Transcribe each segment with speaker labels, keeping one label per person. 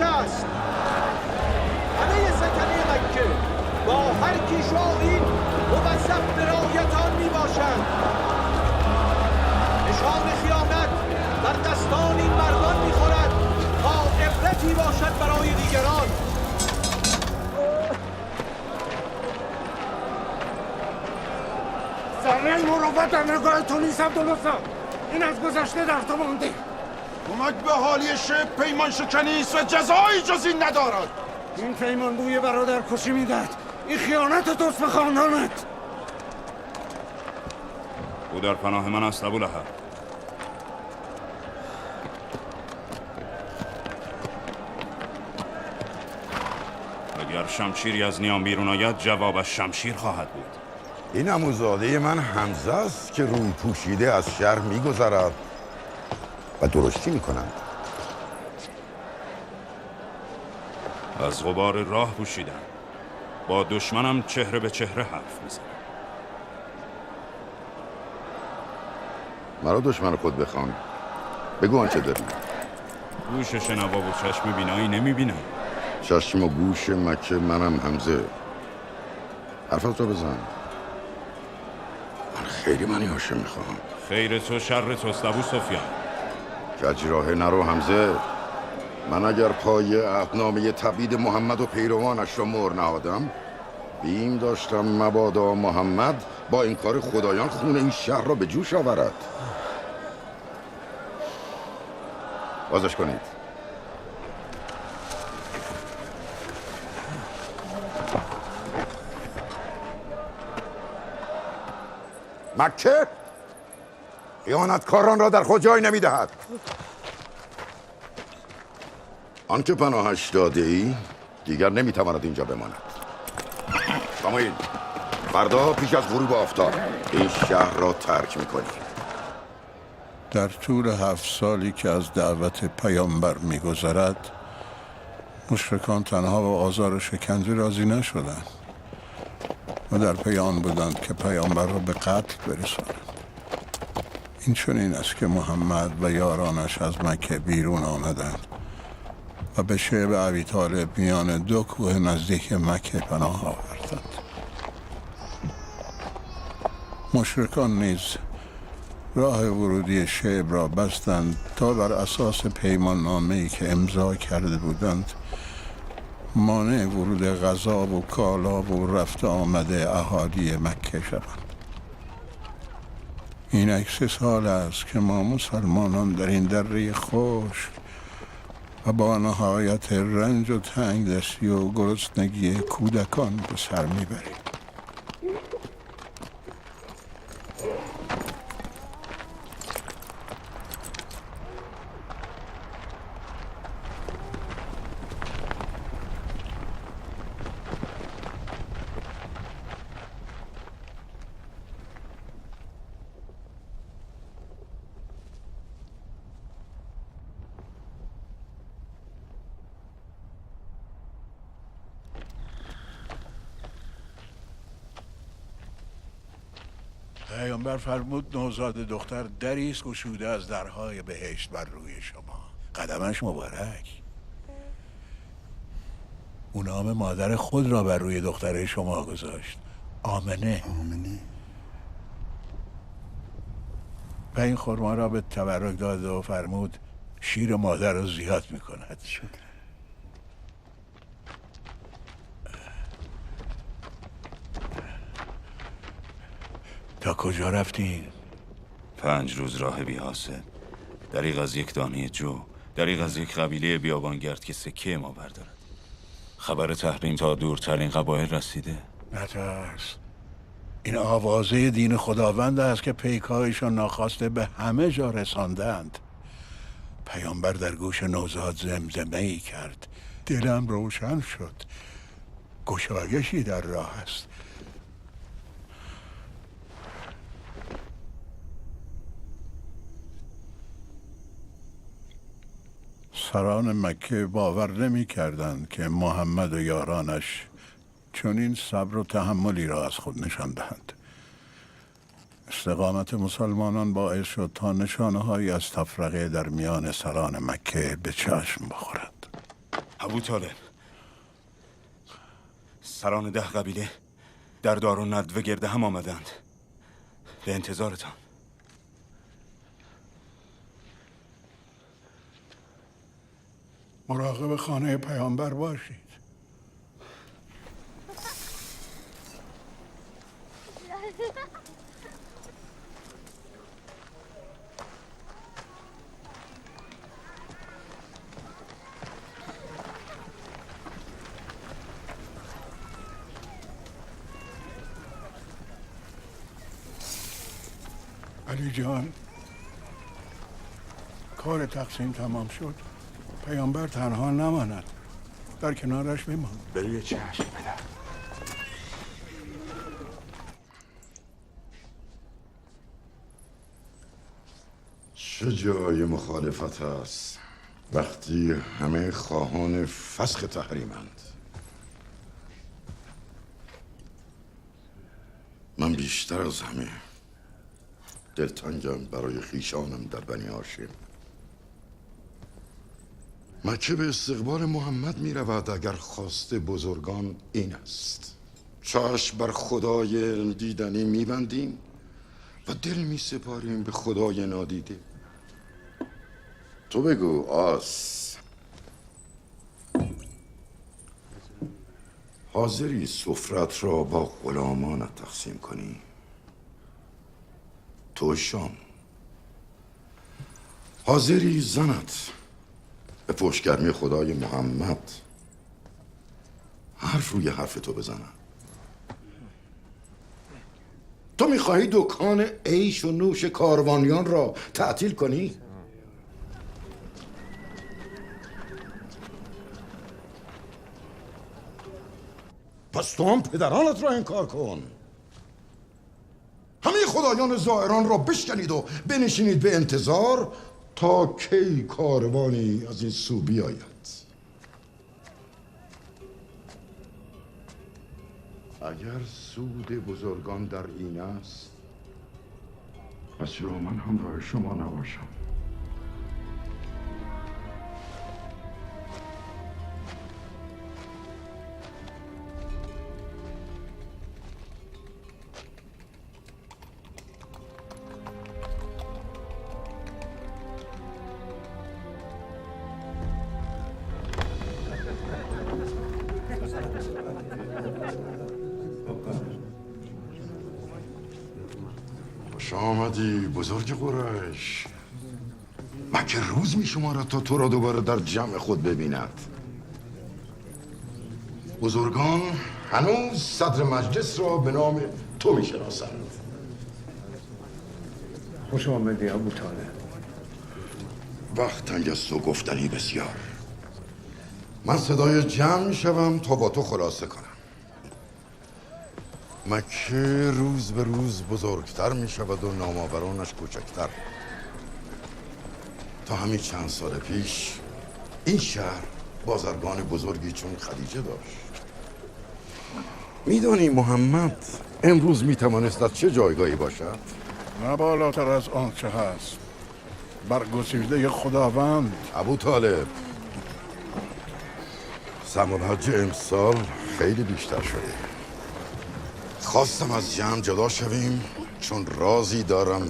Speaker 1: است. همه سکنه مکه با هر کیش و آیین موظف به رعایت آن میباشند. نشان خیانت بر دستان این مردان میخورد تا عبرتی باشد برای دیگران.
Speaker 2: ذره مروت در نگاه تو نیست عبدالعزی. این از گذشته در تو مانده.
Speaker 3: کمک به حالی شب پیمان شکنی است و جزایی جز این ندارد.
Speaker 2: این پیمان بوی برادر کشی میدهد. این خیانت توست به خاندانت.
Speaker 4: او در پناه من است ابولهب. اگر شمشیری از نیام بیرون آید جوابش شمشیر خواهد بود.
Speaker 5: این عموزاده من حمزه است که روی پوشیده از شهر میگذرد و درشتی میکنند.
Speaker 4: از غبار راه پوشیدم. با دشمنم چهره به چهره حرف میزنم.
Speaker 5: مرا دشمن خود بخوان. بگو آنچه داری.
Speaker 4: گوش شنوا و چشم بینایی نمیبینم.
Speaker 5: چشم و گوش مکه منم حمزه. حرفت را بزن. من خیلی منی هاشم میخواهم.
Speaker 4: خیر تو شر توست ابو سفیان.
Speaker 5: کج راه نرو حمزه. من اگر پای عهدنامه تبعید محمد و پیروانش را مهر نهادم، بیم داشتم مبادا محمد با این کار خدایان خون این شهر را به جوش آورد. بازش کنید. مکه خیانتکاران را در خود جای نمیدهد. آنکه پناهش داده ای دیگر نمیتواند اینجا بماند. ساموئیل، فردا پیش از غروب آفتاب این شهر را ترک میکنی.
Speaker 6: در طول 7 سالی که از دعوت پیامبر میگذرد، مشرکان تنها با آزار و شکنجه راضی نشدند و در پی آن بودند که پیامبر را به قتل برسانند. این چنین است که محمد و یارانش از مکه بیرون آمدند و به شعب ابی طالب میان 2 کوه نزدیک مکه پناه آوردند. مشرکان نیز راه ورودی شعب را بستند تا بر اساس پیمان نامه‌ای که امضا کرده بودند مانع ورود غذا و کالا و رفت آمده اهالی مکه شوند. اینک 3 سال است که ما مسلمانان در این دره خشک و با نهایت رنج و تنگ دستی و گرسنگی کودکان به سر میبریم. پیامبر فرمود نوزاد دختر دری است گشوده از درهای بهشت بر روی شما، قدمش مبارک. او نام مادر خود را بر روی دختر شما گذاشت، آمنه. آمنه. و این خرما را به تبرک داد و فرمود شیر مادر را زیاد میکند. تا کجا رفتین؟
Speaker 4: 5 روز راه بی حاصل. دریغ از یک دانه جو، دریغ از یک قبیله بیابانگرد که سکه ما بردارد. خبر تحریم تا دورترین قبایل رسیده.
Speaker 6: نترس، این آوازه دین خداوند است که پیکایشان ناخواسته به همه جا رساندند. پیامبر در گوش نوزاد زمزمه ای کرد. دلم روشن شد، گشایشی در راه است. سران مکه باور نمی کردند که محمد و یارانش چنین صبر و تحملی را از خود نشان دهند. استقامت مسلمانان باعث شد تا نشانه‌هایی از تفرقه در میان سران مکه به چشم بخورد.
Speaker 4: ابو طالب، سران 10 قبیله در دار و ندوه گرد هم آمدند به انتظارتان.
Speaker 6: مراقب خانه پیامبر باشید. علی جان، کار تقسیم تمام شد. پیامبر تنها نماند، در کنارش بمان.
Speaker 3: به روی چشم پدر.
Speaker 5: چه جای مخالفت است وقتی همه خواهان فسخ تحریمند. من بیشتر از همه دلتنگم برای خویشانم در بنی هاشم. مکه به استقبال محمد می رود اگر خواست بزرگان این است. چشم بر خدای دیدنی می بندیم و دل می سپاریم به خدای نادیده. تو بگو آس، حاضری سفرت را با غلامانت تقسیم کنی؟ تو شام حاضری زنت به پشتگرمی خدای محمد حرف روی حرف تو بزنم؟ تو میخواهی دکان عیش و نوش کاروانیان را تعطیل کنی؟ پس تو هم پدرانت را انکار کن. همه خدایان زائران را بشکنید و بنشینید به انتظار تا کی کاروانی از این سو بیاید. اگر سود بزرگان در این است، پس چرا من همراه شما نباشم؟ آمدی بزرگ قریش. مکه روز می شمارد تا تو را دوباره در جمع خود ببیند. بزرگان هنوز صدر مجلس را به نام تو می شناسند.
Speaker 7: خوش آمدی ابو طالب.
Speaker 5: وقت تنگ است و گفتنی بسیار. من صدای جمع می شوم تا با تو خلاصه کنم. مکه روز به روز بزرگتر می شود و نامآورانش کوچکتر. تا همین چند سال پیش این شهر بازرگان بزرگی چون خدیجه داشت. میدانی محمد امروز می توانست در چه جایگاهی باشد؟
Speaker 6: نه بالاتر از آنچه هست، برگزیده خداوند.
Speaker 5: ابو طالب، سم الحج امسال خیلی بیشتر شده. خواستم از جمع جدا شویم چون رازی دارم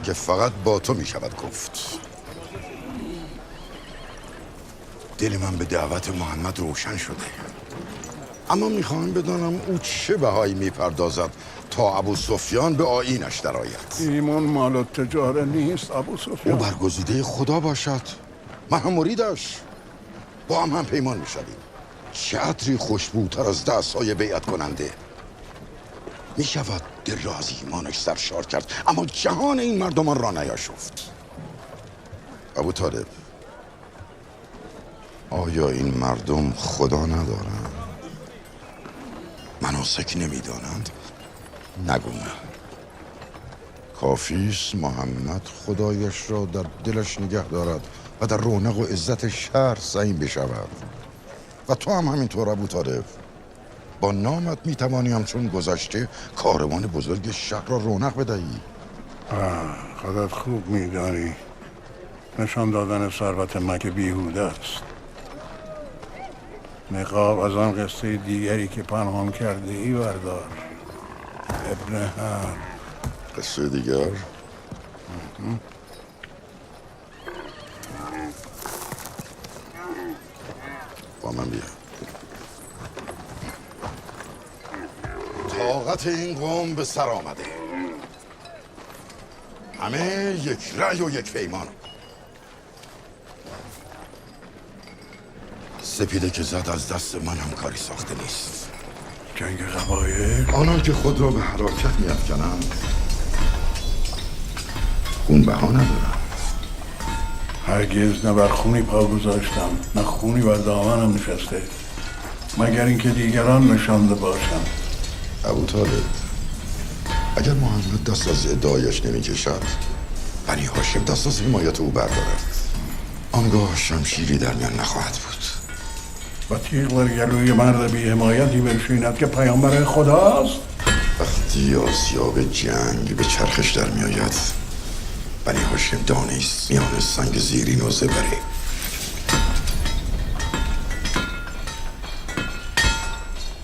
Speaker 5: که فقط با تو می شود گفت. دل من به دعوت محمد روشن شده، اما میخواهم بدانم او چه بهایی میپردازد تا ابو سفیان به آیینش درآید.
Speaker 6: ایمان مال و تجاره نیست ابو سفیان.
Speaker 5: او برگزیده خدا باشد، من هم مریدش، با هم پیمان میشویم. چه عطری خوشبوتر از دستهای بیعت کننده. میشود دل را از ایمانش سرشار کرد، اما جهان این مردمان را نیاشفت. ابو طالب، آیا این مردم خدا ندارند؟ مناسک نمیدانند؟ نگو نه. کافیست محمد خدایش را در دلش نگه دارد و در رونق و عزت شهر سهیم بشود. و تو هم همینطور ابو طالب، با نامت میتوانی همچون گذشته کاروان بزرگ شهر را رونق بدهی.
Speaker 6: خودت خوب میدانی نشان دادن ثروت مکه بیهوده است. نقاب از آن قصه دیگری که پنهان کرده ای بردار ابن هر.
Speaker 5: قصه دیگر؟ با من بیا. طاقت این قوم به سر آمده، همه یک رأی و یک پیمان. سپیده که زد از دست من هم کاری ساخته نیست.
Speaker 6: جنگ قبایل؟
Speaker 5: آنان که خود را به حراکت می‌افکنند خون بها ندارند.
Speaker 6: هرگز نه بر خونی پا گذاشتم نه خونی بر دامنم نشسته، مگر اینکه دیگران نشانده باشم.
Speaker 5: ابو طالب، اگر محمد دست از ادعایش نمیکشد، بنی هاشم دست از حمایت او بردارد، آنگاه شمشیری در میان نخواهد بود
Speaker 6: و تیغ بر گلوی مرد بی حمایتی بنشیند که پیامبر خداست.
Speaker 5: وقتی آسیاب جنگ به چرخش در میآید، بنی هاشم دانه است میان سنگ زیرین و زبری.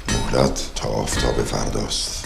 Speaker 5: مهلت تا آفتاب فرداست.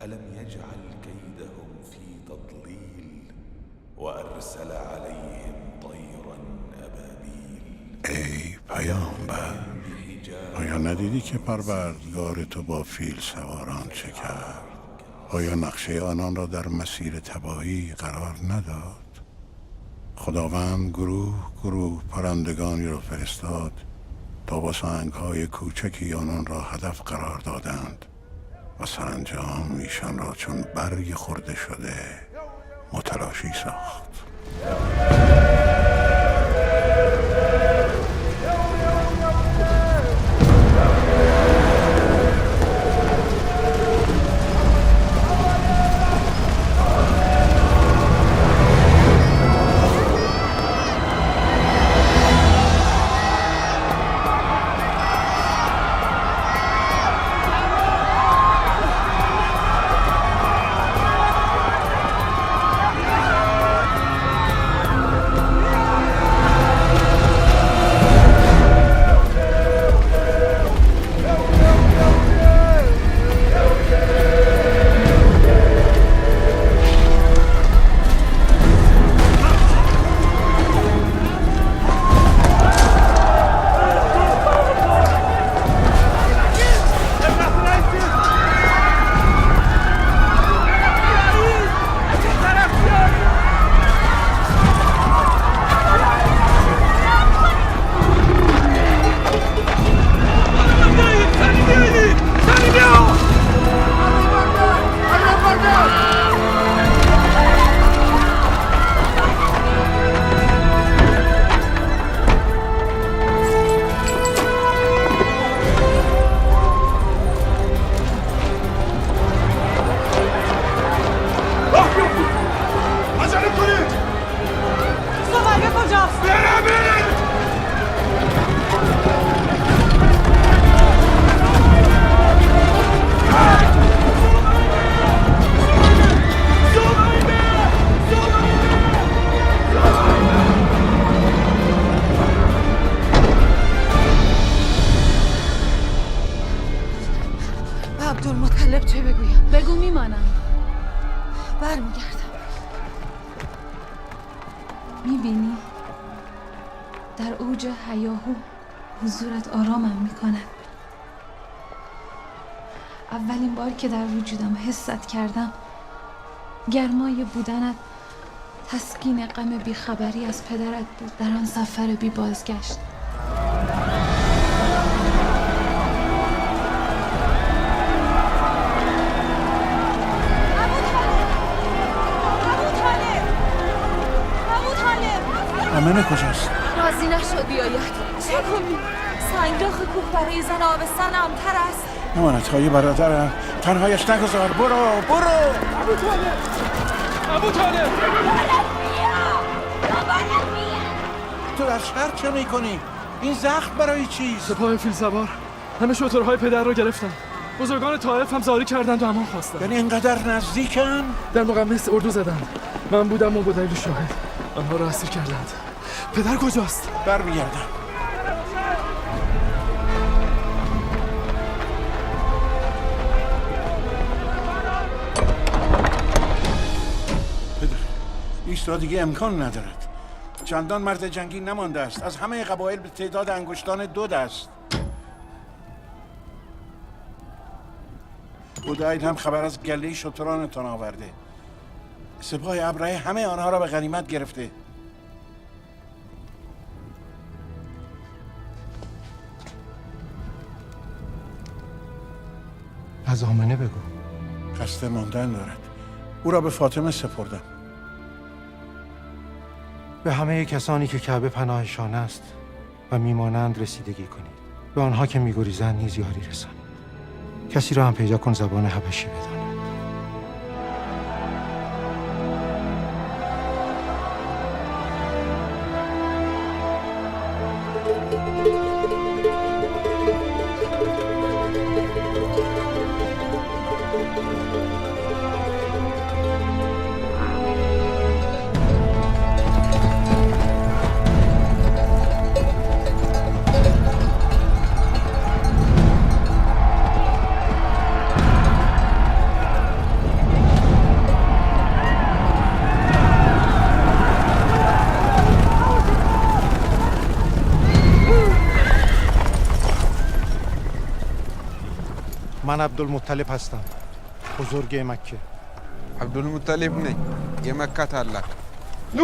Speaker 8: ألم يجعل كيدهم في تضليل وأرسل عليهم طيرا أبابيل.
Speaker 6: ای پیامبر، آیا ندیدی که پروردگار تو با فیل سواران چه کرد؟ آیا نقشه آنان را در مسیر تباهی قرار نداد؟ خداوند گروه گروه پرندگانی را فرستاد تا با سنگ‌های کوچکی آنان را هدف قرار دادند و سرانجام ایشان را چون برگ خورده شده متلاشی ساخت.
Speaker 9: در اوج هیاهو حضورت آرامم میکند. اولین بار که در وجودم حست کردم، گرمای بودنت تسکین غم بیخبری از پدرت بود در آن سفر بی بازگشت.
Speaker 6: آمنه کجاست؟
Speaker 10: راضی نشد بیاید. چه کنی؟ سنگلاخ کوه برای زن آبستن امتر است.
Speaker 6: امانت های برادرم، تنهایش نگذار. برو برو.
Speaker 1: ابو طالب، ابو طالب،
Speaker 6: تو در شهر چه میکنی؟ این زخم برای چیست؟
Speaker 11: سپاه فیل سوار همه شترهای پدر رو گرفتن. بزرگان طائف هم زاری کردند و امان خواستند.
Speaker 6: یعنی اینقدر نزدیکن؟
Speaker 11: در مقمص اردو زدند. من بودم و بدیل شاهد. آنها را اسیر کردند. پدر کجاست؟
Speaker 6: برمیگردم. پدر، ایستادگی امکان ندارد. چندان مرد جنگی نمانده است. از همه قبایل به تعداد انگشتان دو دست. بودایل هم خبر از گله شترانتان آورده. سپاه ابرهه همه آنها را به غنیمت گرفته.
Speaker 7: از آمنه بگو.
Speaker 6: خسته ماندن دارد. او را به فاطمه سپردم.
Speaker 7: به همه کسانی که کعبه پناهشان است و میمانند رسیدگی کنید. به آنها که میگریزند نیز یاری رسانید. کسی را هم پیدا کن زبان حبشی بداند. من عبدالمطلب هستم، بزرگ مکه.
Speaker 12: عبدالمطلب ነኝ፣ የመካ ታላቅ።
Speaker 7: ኑ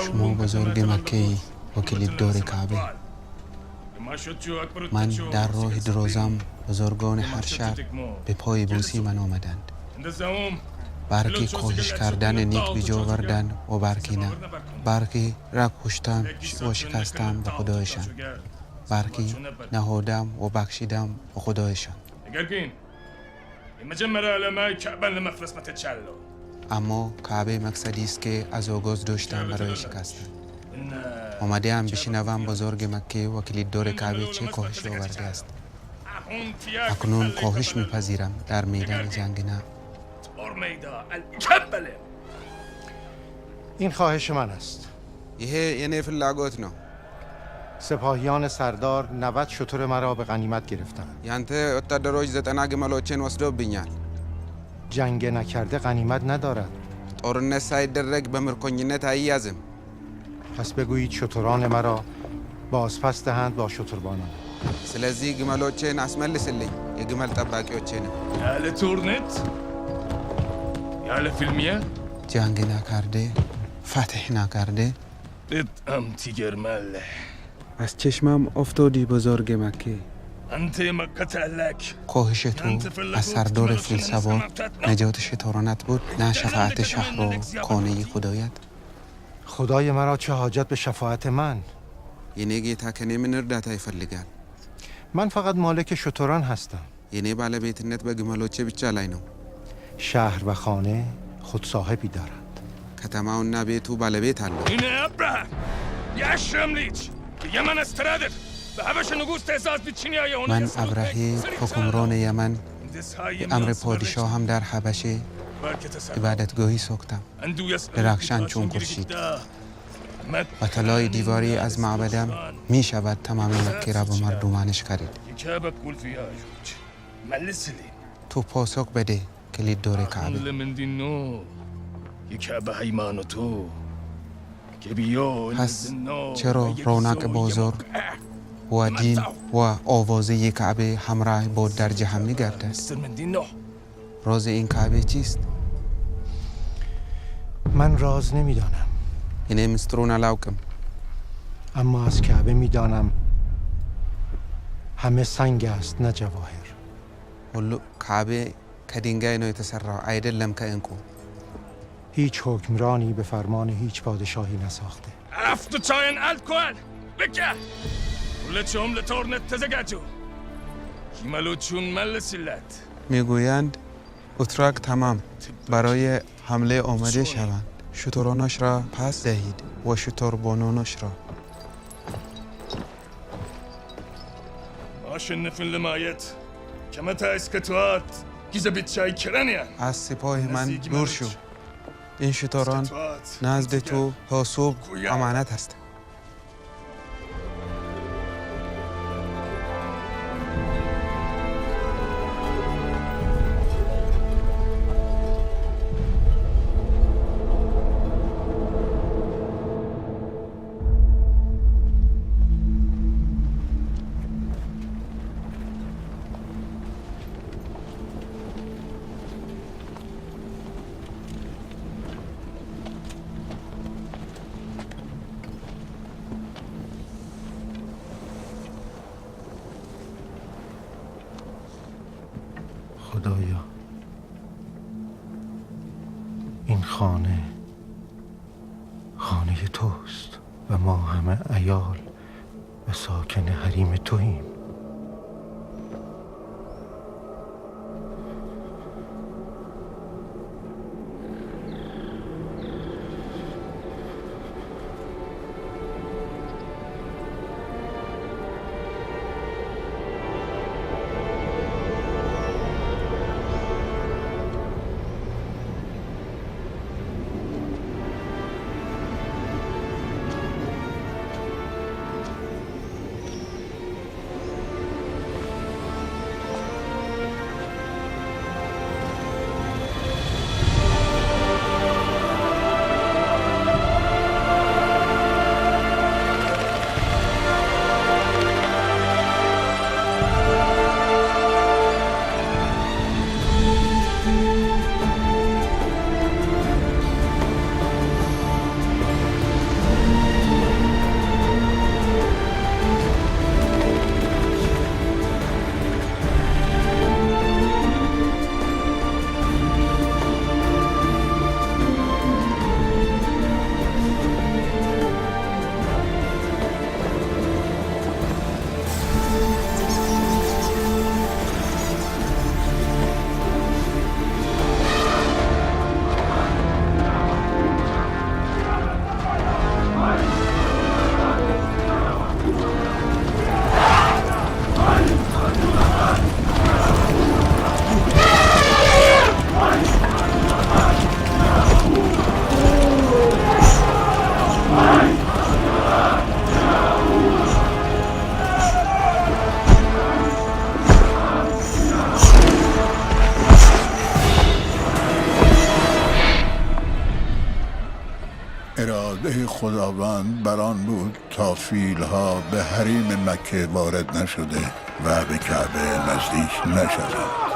Speaker 13: شما بزرگ مکه و کلیددار کعبه، من در راه درازم بزرگان هر شهر به پای بوسی من آمدند. برخی خواهش کردن نیک به جا آوردند و برخی نه. برخی را کشتم و شکستم به خدایشان، برخی نهادم و بخشیدم به خدایشان. اما کعبه مقصدی است که از آغاز داشتم برای شکستن. آمده ام بشنوم بزرگ مکه و کلیددار کعبه چه کاهش آورده است. اکنون کاهش میپذیرم، در میدان جنگ نه.
Speaker 7: این خواهش من است.
Speaker 12: ይሄ የኔ ፍላጎት ነው።
Speaker 7: سپاهیان سردار 90 شتر مرا به غنیمت گرفتند.
Speaker 12: ያንተ ወታደሮች 90 ግመሎቼን ወስደውብኛል።
Speaker 7: جنگ نکرده غنیمت ندارد.
Speaker 12: ጦርነት ሳይደረግ በምርኮኝነት አይያዝም።
Speaker 7: پس بگویید شتران مرا بازپس دهند با شتربانان.
Speaker 12: ስለዚህ ግመሎቼን አስመልስልኝ፣ የግመል ጠባቂዎቼንም።
Speaker 8: ያለ ጦርነት ያለ ፍልሚያ።
Speaker 13: ጃንግና ካርዴ ፋትሕና ካርዴ።
Speaker 8: በጣም ትገርማለህ።
Speaker 13: از چشمم افتادی بزرگ مکه.
Speaker 8: አንተ የመካ ታላቅ።
Speaker 13: کوهش تو از سردار فیل سوار نجات شترانت بود، نه شفاعت شهر و خانه خدایت.
Speaker 7: خدای مرا چه حاجت به شفاعت من؟
Speaker 12: የኔ ጌታ ከኔ ምን እርዳታ ይፈልጋል?
Speaker 7: من فقط مالک شتران هستم.
Speaker 12: የኔ ባለቤትነት በግመሎቼ ብቻ ላይ ነው።
Speaker 7: شهر و خانه خود صاحبی دارد.
Speaker 12: ከተማውና ቤቱ ባለቤት አለው።
Speaker 8: እኔ አብርሃ የአሽረም ልጅ የየመን አስተዳደር በሀበሻ ንጉሥ ትእዛዝ ብቸኛ የሆነ
Speaker 13: من ابرهه حکمران یمن به امر پادشاهم در حبشه عبادتگاهی ساختم، درخشان چون خورشید و طلای دیواری از معبدم می شود تمام مکه را به مردمانش خرید.
Speaker 8: የካዕባ ቁልፍ ያዦች መልስልኝ።
Speaker 13: تو پاسخ بده کلید دور کعبه.
Speaker 8: ለምንድን ነው የካዕባ ሃይማኖቱ ገቢዮ
Speaker 13: پس چرا رونق بازار و دین و آوازه کعبه همراه با درجه هم می گردد؟
Speaker 8: ምስጢር ምንድን ነው?
Speaker 13: راز این کعبه چیست؟
Speaker 7: من راز نمیدانم.
Speaker 13: እኔ ምስጢሩን አላውቅም።
Speaker 7: اما از کعبه میدانم همه سنگ است نه جواهر.
Speaker 13: ሁሉ ካዕቤ ከድንጋይ ነው የተሰራው አይደለም ከእንቁ።
Speaker 7: هیچ حکمرانی به فرمان هیچ پادشاهی نساخته.
Speaker 8: አፍትቻዬን አልኳል በቃ ሁለቱም ለጦርነት ተዘጋጁ። ግመሎቹን መልስላት።
Speaker 13: میگویند اتراک تمام برای حمله آماده شوند. شترانش را پس دهید و شتربانانش را.
Speaker 8: አሸንፍን ለማየት ከመታ እስከ ጠዋት ጊዜ ብቻ ይቀረናል።
Speaker 13: از سپاه من دور شو. این شتران نزد تو تا صبح امانت هستند.
Speaker 7: خدایا، این خانه خانه توست و ما همه عیال و ساکن حریم توییم.
Speaker 6: صلح خداوند بر آن بود تا فیلها به حریم مکه وارد نشده و به کعبه نزدیک نشوند.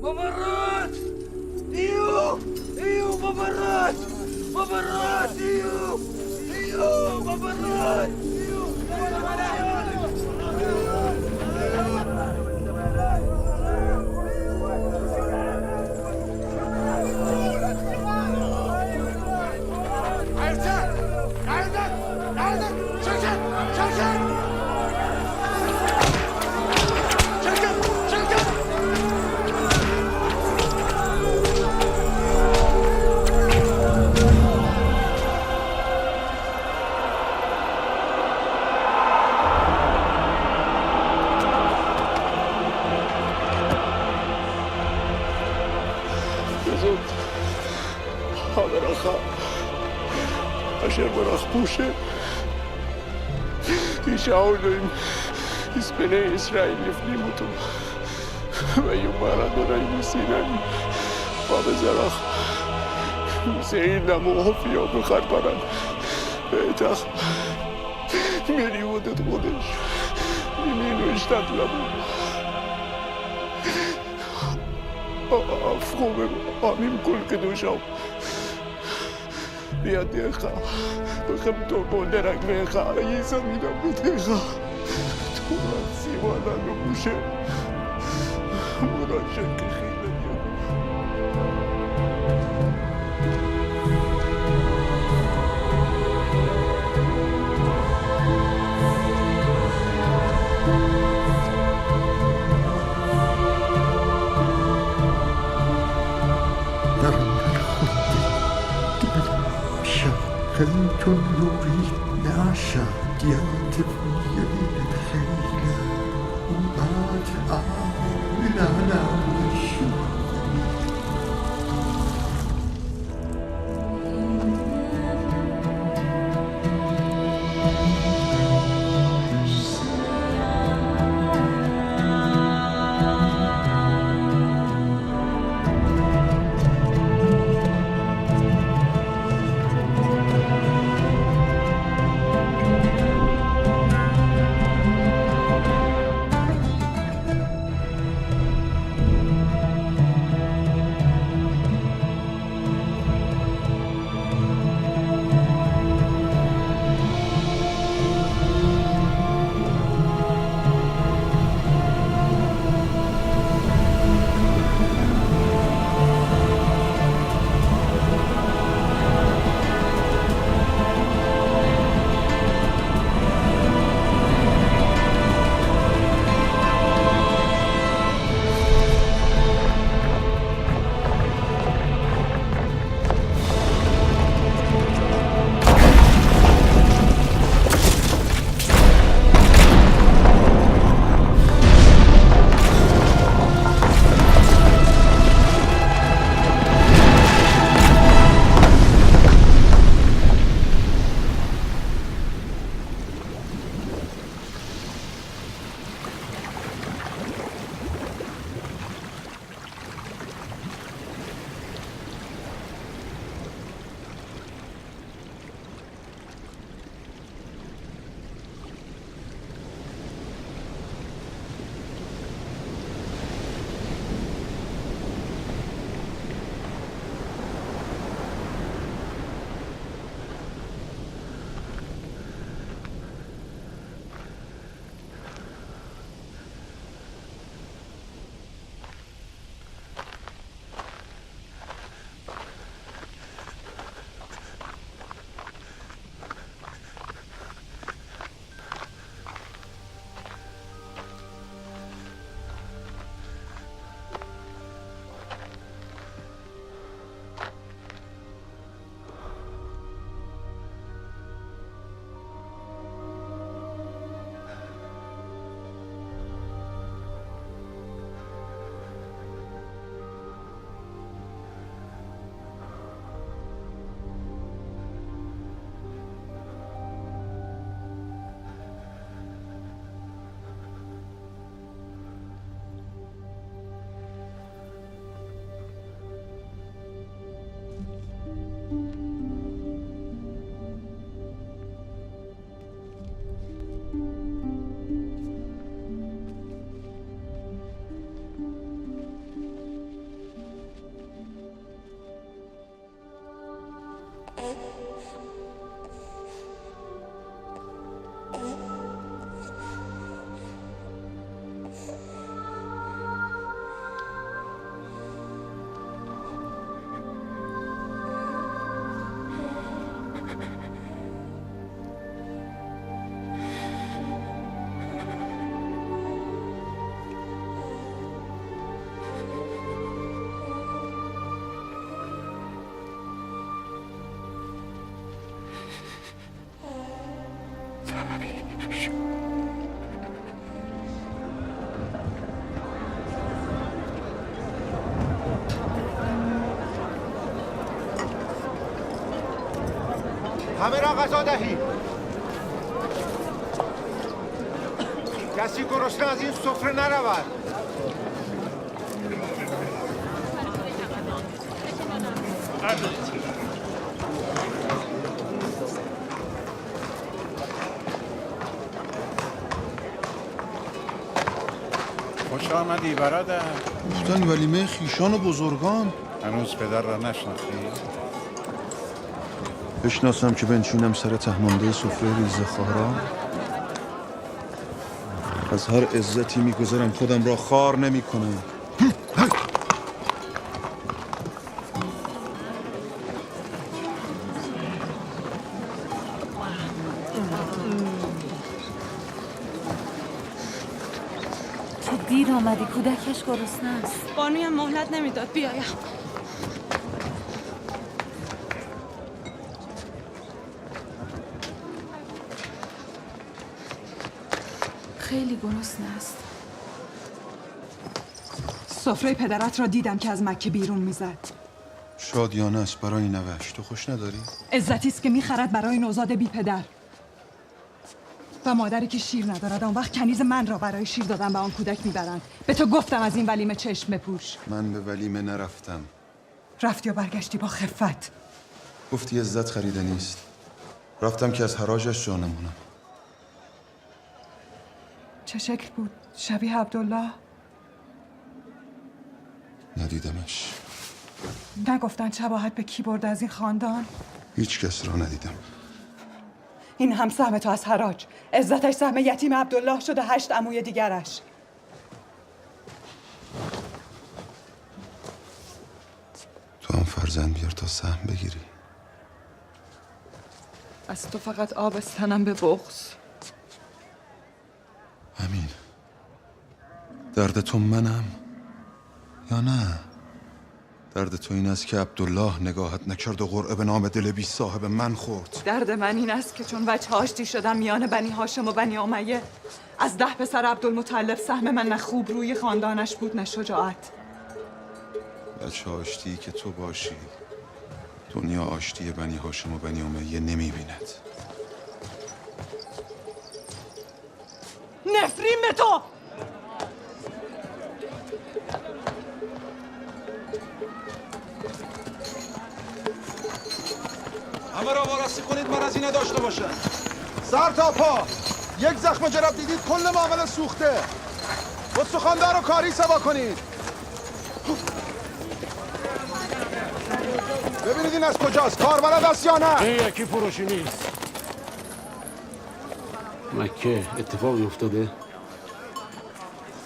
Speaker 2: مبرات ايوه ايوه مبرات مبرات ايوه ايوه مبرات
Speaker 14: בני ישראל לפנים אותו. ויאמר אדוני לסיני, בא בזרח, שעיר נמוך הופיעו בחר פרן, ואתך מריבות את חודש, ממנו השתת לנו. הפכו עמים כל קדושם בידיך, וחמתו כל לרגליך, יישא מן אבותיך. תורת ציווה לנו משה, מורשת כחיל יעקב.
Speaker 15: در خونده دلم شب چون نوری نشد یاد خیلی اومد نه شد.
Speaker 7: همه را غذا دهید.
Speaker 2: کسی گرسنه از این سفره نرود.
Speaker 6: خوش آمدی برادر.
Speaker 3: گفتن ولیمه خیشان و بزرگان.
Speaker 6: هنوز پدر را نشناختی؟
Speaker 3: بشناسم که بنشینم سر تهمانده سفره ریزه خارا. از هر عزتی میگذرم، خودم را خار نمی کنم.
Speaker 10: چه دیر آمدی، کودکش گرسنه است.
Speaker 9: بانویم مهلت نمیداد بیایم. خیلی گرسنه است.
Speaker 16: سفره پدرت را دیدم که از مکه بیرون میزد.
Speaker 3: شادیانه است برای نوش. تو خوش نداری؟
Speaker 16: عزتی است که میخرد برای نوزاد بی پدر و مادری که شیر ندارد. آن وقت کنیز من را برای شیر دادن به آن کودک میبرند. به تو گفتم از این ولیمه چشم بپوش.
Speaker 3: من به ولیمه نرفتم.
Speaker 16: رفتی و برگشتی با خفت.
Speaker 3: گفتی عزت خریده نیست. رفتم که از حراجش جا نمونم.
Speaker 16: چه شکل بود؟ شبیه عبدالله؟
Speaker 3: ندیدمش.
Speaker 16: نگفتن شباهت به کی برده از این خاندان؟
Speaker 3: هیچ کس را ندیدم.
Speaker 16: این هم سهم تو از حراج. عزتش سهم یتیم عبدالله شده، 8 عموی دیگرش.
Speaker 3: تو هم فرزند بیار تا سهم بگیری.
Speaker 16: از تو فقط آبستنم به بغض.
Speaker 3: امین، درد تو منم یا نه؟ درد تو این است که عبدالله نگاهت نکرد و قرعه به نام دل بی صاحب من خورد.
Speaker 16: درد من این است که چون وجه آشتی شدم میان بنی هاشم و بنی امیه، از 10 پسر عبدالمطلب سهم من نه خوب روی خاندانش بود نه شجاعت.
Speaker 3: وجه آشتی که تو باشی، دنیا آشتی بنی هاشم و بنی امیه نمی بیند.
Speaker 16: نفرین به تو!
Speaker 3: همه را وارسی کنید مرضی نداشته باشد. سر تا پا یک زخم جرب دیدید کل معامله سوخته. استخواندار رو کاری سوا کنید. ببینید این از کجاست، کاربلد است یا نه؟
Speaker 17: این یکی فروشی نیست. مکه اتفاقی افتاده؟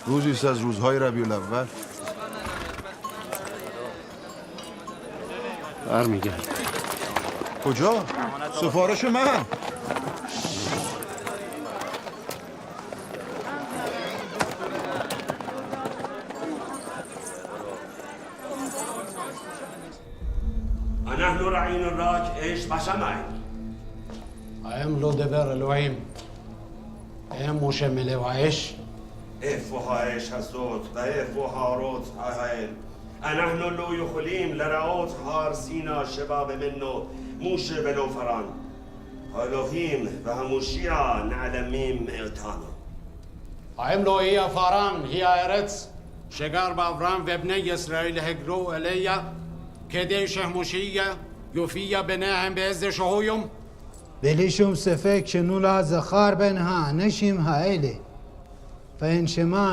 Speaker 3: روزی از روزهای ربیع الاول.
Speaker 17: برمیگرد.
Speaker 3: کجا؟ سفارش من.
Speaker 18: نحن رعين الراك ايش بشمعين.
Speaker 17: האם לא דבר אלוהים, הם משה מלא האש?
Speaker 18: איפה האש הזאת ואיפה האורות האל? אנחנו לא יכולים לראות הר סיני שבא ממנו משה ולא פרן. האלוהים והמושיע נעלמים מאיתנו.
Speaker 17: האם לא היא הפארן, היא הארץ שגר באברהם ובני ישראל הגרו אליה כדי שהמושיע יופיע ביניהם באיזשהו יום?
Speaker 19: בלי שום ספק שנולד זכר בין האנשים האלה, فإن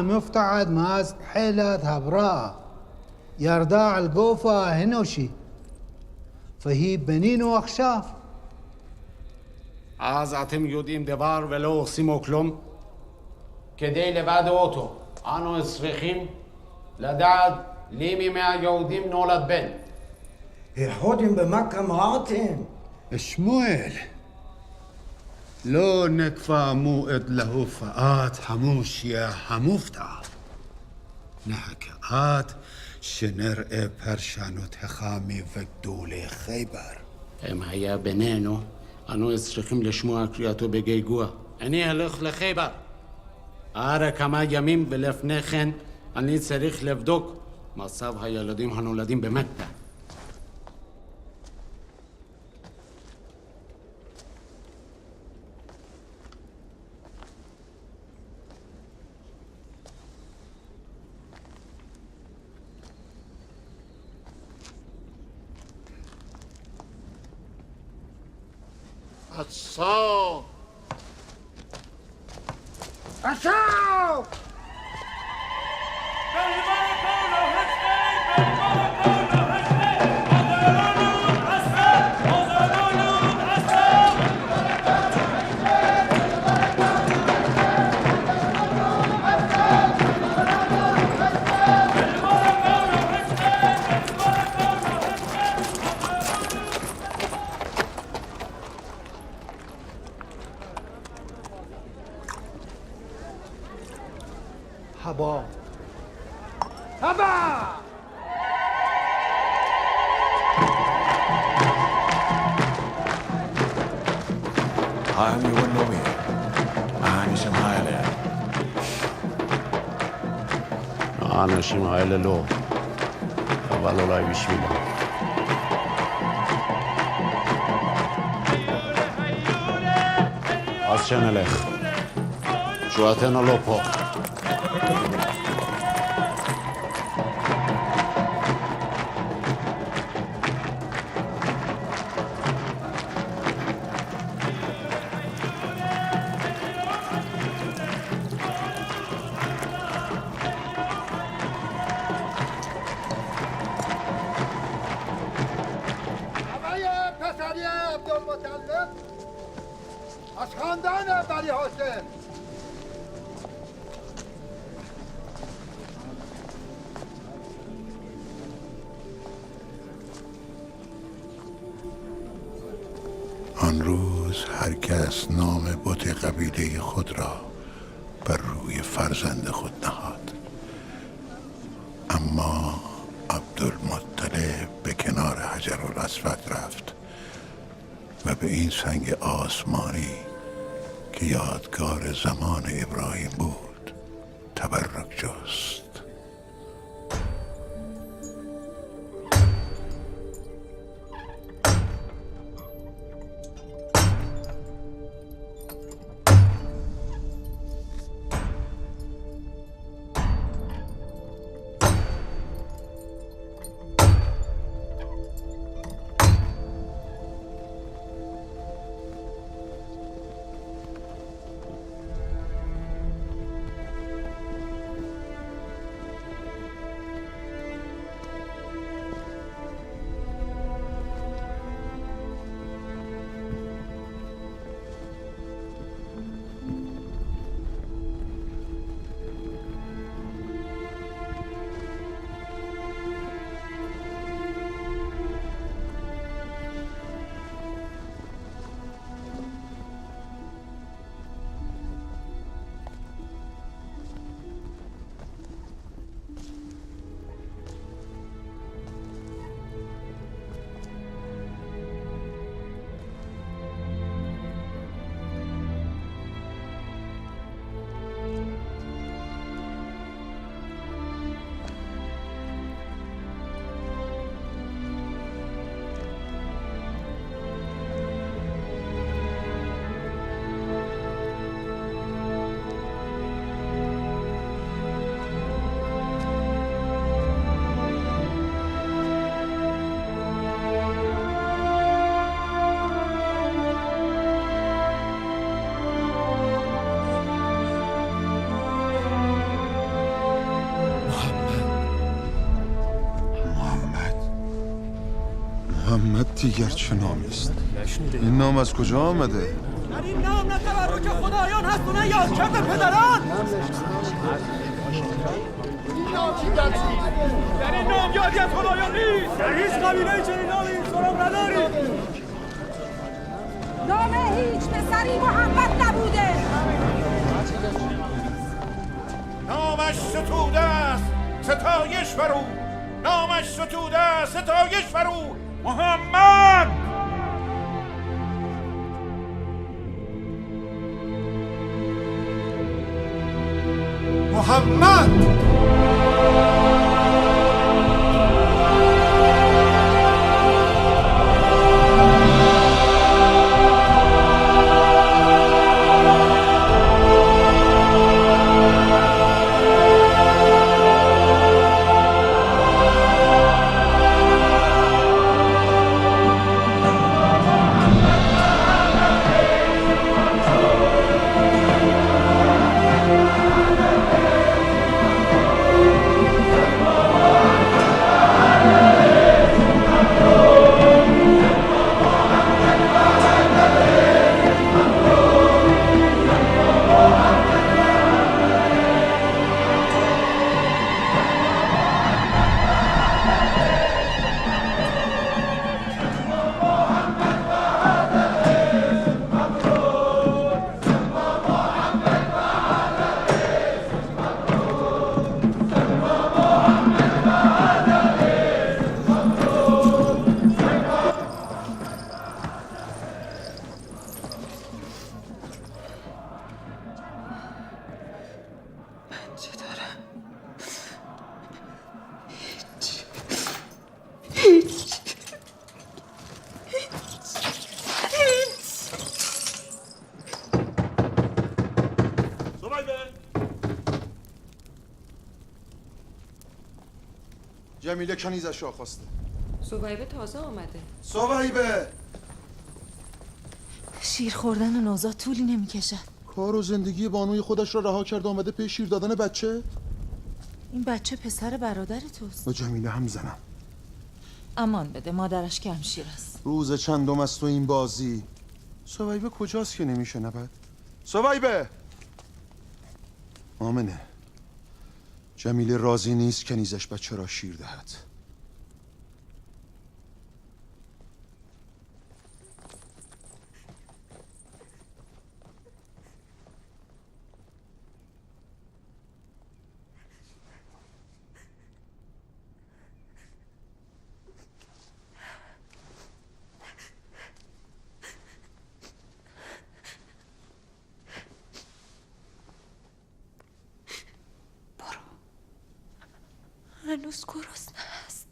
Speaker 19: مفتعد מאז תחילת הבראה ירדה על גוף האנושי, והיא בנינו עכשיו.
Speaker 17: אז אתם יודעים דבר ולא עושים כלום? כדי לבד אותו, אנו צריכים לדעת למי מהיהודים נולד בן.
Speaker 2: החודים במכה אמרתם?
Speaker 19: שמואל, לא נקבע מועד להופעת המושיע המופתע. נחכה עד שנראה פרשנות חמי וגדולי חייבר.
Speaker 17: אם היה בינינו, אנו צריכים לשמוע קריאתו בגעגוע. אני אלך לחייבר. אחרי כמה ימים ולפני כן אני צריך לבדוק מצב הילדים הנולדים במכה.
Speaker 15: عصا عصا.
Speaker 1: هبا هبا.
Speaker 17: האנשים האלה לא, אבל אולי בשבילם. אז שנלך. תשועתנו לא פה.
Speaker 15: از خاندان بنی هاشم.
Speaker 6: آن روز هر کس نام بت قبیله خود را بر روی فرزند خود نهاد، اما عبدالمطلب به کنار حجر الاسود رفت و به این سنگ آسمانی که یادگار زمان ابراهیم بود تبرک جست. محمد دیگر چه نامی است؟ این نام از کجا آمده؟
Speaker 1: در این نام نه تبرک خدایان هست و نه یادکرد پدران. در این نام یادی از خدایان نیست. در هیچ قبیله چنین نامی سراغ نداریم.
Speaker 16: نام هیچ پسری محمد نبوده.
Speaker 5: نامش ستوده است، ستایش بر او. نامش ستوده است، ستایش بر او. محمد.
Speaker 15: محمد.
Speaker 3: جمیله کنیزش را خواسته.
Speaker 20: سویبه تازه آمده.
Speaker 3: سویبه!
Speaker 10: شیر خوردن نوزاد طولی نمیکشد.
Speaker 3: کار و زندگی بانوی خودش را رها کرد آمده پی شیر دادن بچه؟
Speaker 10: این بچه پسر برادر توست.
Speaker 3: و جمیله هم زنم.
Speaker 10: امان بده، مادرش کم شیر است.
Speaker 3: روز چندم از تو این بازی. سویبه کجاست که نمیشنود؟ سویبه! آمنه، جمیله راضی نیست کنیزش بچه را شیر دهد.
Speaker 9: هنوز گرسنه است.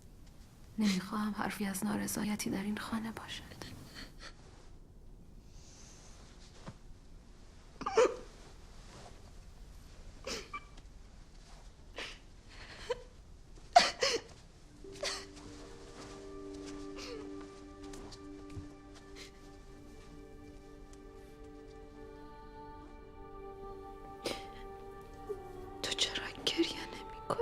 Speaker 9: نمیخواهم حرفی از نارضایتی در این خانه باشد. تو چرا گریه نمی‌کنی؟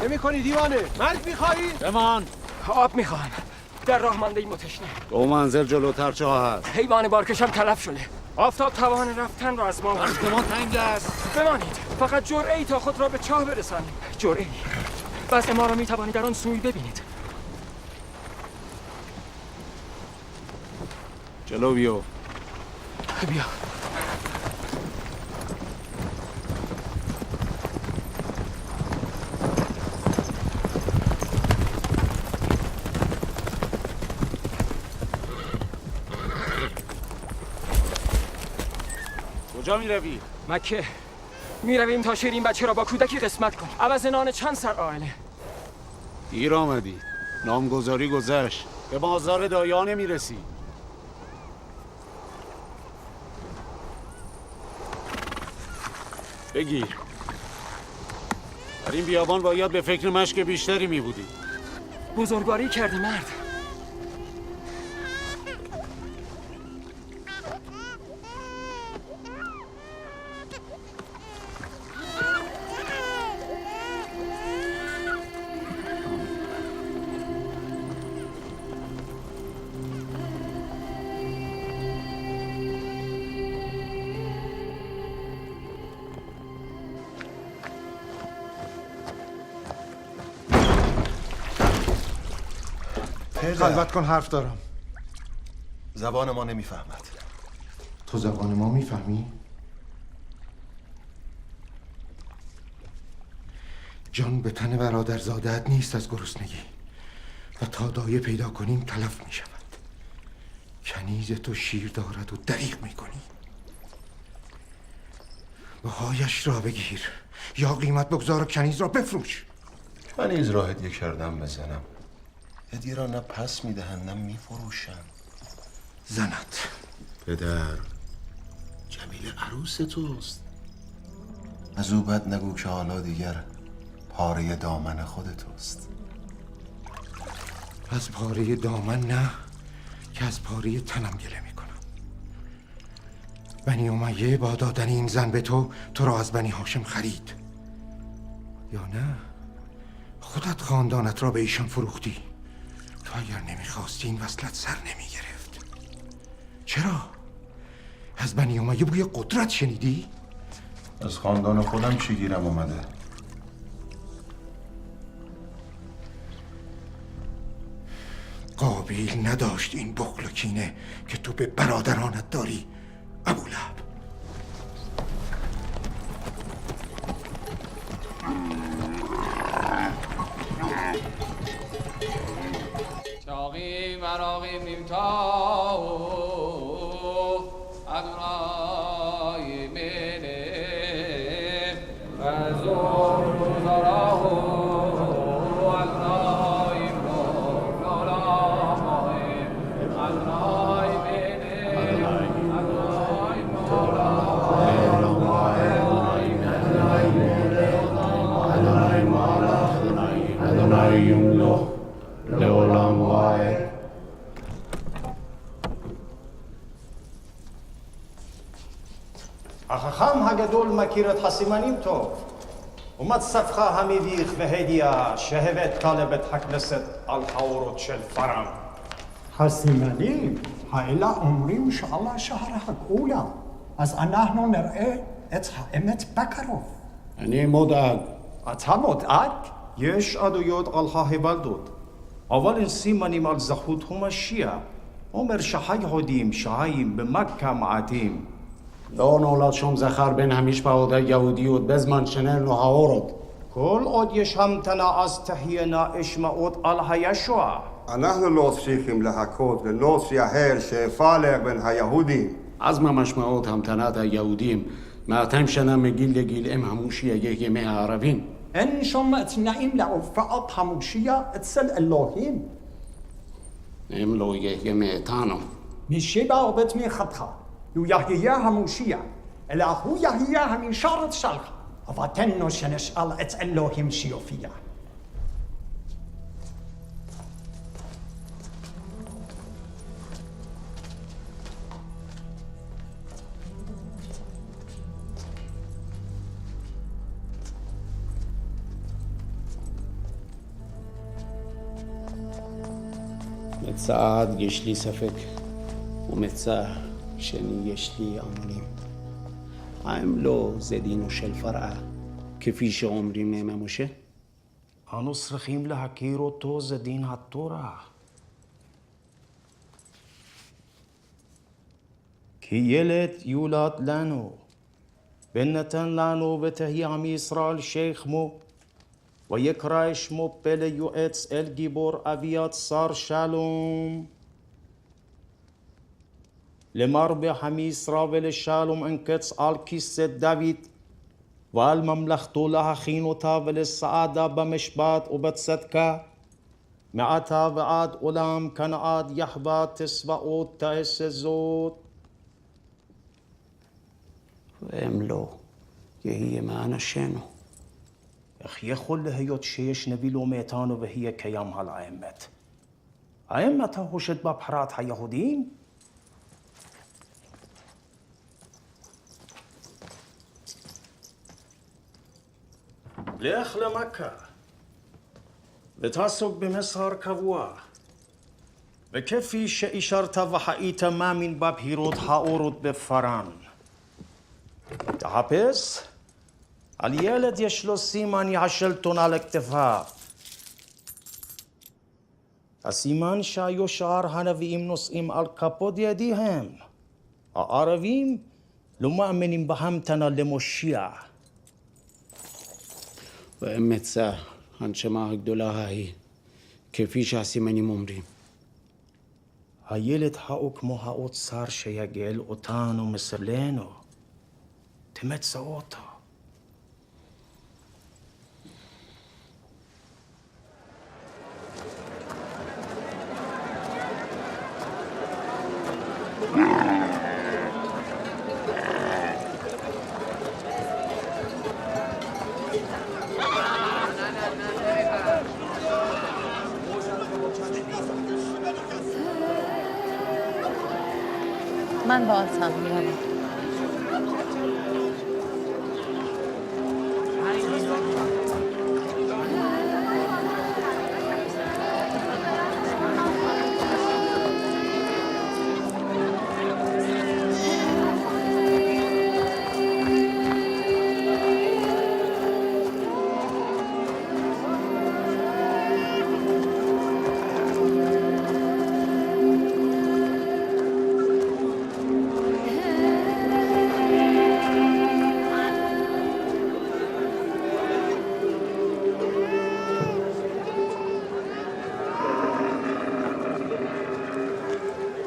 Speaker 1: چه میکنی دیوانه؟ مرگ میخوایی؟
Speaker 17: بمان.
Speaker 8: آب میخواهم. در راه مانده ایم و تشنه.
Speaker 17: دو منزل جلوتر چاه هست.
Speaker 8: حیوان بارکشم تلف شده. آفتاب توان رفتن را از ما
Speaker 17: وقت ما تنگ است.
Speaker 8: بمانید. فقط جرعه ای تا خود را به چاه برسانیم. جرعه ای. وضع ما را میتوانید در آن سوی ببینید.
Speaker 17: جلو بیا.
Speaker 8: بیا.
Speaker 17: کجا می روی؟
Speaker 8: مکه می رویم تا شیر این بچه را با کودکی قسمت کنیم. عوض نان چند سر آهنه.
Speaker 17: دیر آمدی. نامگذاری گذشت. به بازار دایا نمی رسی. بگیر. در این بیابان باید به فکر مشک بیشتری می بودی.
Speaker 8: بزرگواری کردی مرد.
Speaker 7: خلوت کن، حرف دارم.
Speaker 3: زبان ما نمیفهمد.
Speaker 7: تو زبان ما میفهمی؟ جان به تن برادرزاده‌ات نیست از گرسنگی و تا دایه پیدا کنیم تلف میشود. کنیز تو شیر دارد و دریغ میکنی. بهایش را بگیر یا قیمت بگذار و کنیز را بفروش.
Speaker 3: کنیز را هدیه کردم بزنم. هدیه را نه پس میدهند نه میفروشند.
Speaker 7: زنت.
Speaker 19: پدر، جمیله عروس توست.
Speaker 3: از او بد نگو که حالا دیگر پاره دامن خود توست.
Speaker 7: از پاره دامن نه، که از پاره تنم گله میکنم. بنی امیه با دادن این زن به تو، تو را از بنی هاشم خرید. یا نه خودت خاندانت را به ایشان فروختی. تو اگر نمیخواستی این وصلت سر نمیگرفت. چرا؟ از بنی امیه بوی قدرت شنیدی؟
Speaker 3: از خاندان خودم چی گیرم اومده؟
Speaker 7: قابیل نداشت این بخل و کینه که تو به برادرانت داری ابولهب.
Speaker 21: چاقی مراقی نیمتا ادونای منه و زور زراه ادونای.
Speaker 4: החכם הגדול מכיר את הסימנים טוב. ומצבך המביך והידיעה שהבאת לבית הכנסת על האורות של פארן.
Speaker 22: הסימנים האלה אומרים שעל השער הגאולה, אז אנחנו נראה את האמת בקרוב.
Speaker 17: אני מודאג.
Speaker 4: אתה מודאג? יש עדויות על ההיוולדות, אבל אין סימנים על זכות המשיח. אומר שהיהודים שחיים במכה מעטים.
Speaker 17: לא נולד שום זכר בין המשפחות היהודיות בזמן שנרנו האורות.
Speaker 4: כל עוד יש המתנה אז תהיינה אשמעות על הישועה.
Speaker 23: אנחנו לא צריכים לחכות לנוצרי אחר שיפלג בין היהודים.
Speaker 17: אז מה משמעות המתנת היהודים 200 שנה מגיל לגיל אם המושיע יהיה מהערבים?
Speaker 22: אין שום תנאים להופעת המושיע אצל אלוהים.
Speaker 17: אם לא יהיה מאיתנו.
Speaker 22: מי שבא בתמיכתך, הוא יהיה המושיע, אלא הוא יהיה המשרת שלך. אבל תן לו שנשאל את אלוהים שיופיע.
Speaker 17: מצעד יש לי ספק, ומצע שני יש לי אמונים. האם לא זה דינו של פרעה, כפי שאומרים נאמר משה?
Speaker 4: אנו צריכים להכיר אותו, זה דין התורה. כי ילד יולד לנו, ונתן לנו ותהי עם ישראל שכמו, ויקרא שמו פלא יועץ אל גיבור אביית שר שלום. למרבה עמי ישראל ולשלום אין קץ על כיסא דוד, ועל ממלכתו להכין אותה ולסעדה במשפט ובצדקה. מעתה ועד עולם כנעד יחווה תשבעות תעשה זאת.
Speaker 17: ואם לא, יהיה מאנשינו.
Speaker 4: איך יכול להיות שיש נביא לא מאיתנו ויהיה קיים על האמת? האם אתה חושד בבחירת היהודים? לך למכה ותעסוק במסחר קבוע, וכפי שאישרת והיית מאמין בבחירות האורות בפארן. תחפש על ילד יש לו סימן השלטון על כתפיו. הסימן שהיו שאר הנביאים נושאים על כפות ידיהם. הערבים לא מאמינים בהמתנה למושיע.
Speaker 17: ואם מצא הנשמה הגדולה ההיא, כפי שהסימנים אומרים.
Speaker 4: הילד ההוא כמו האוצר שיגאל אותנו מסלנו. תמצא אותו.
Speaker 10: من با آن سمت میروم.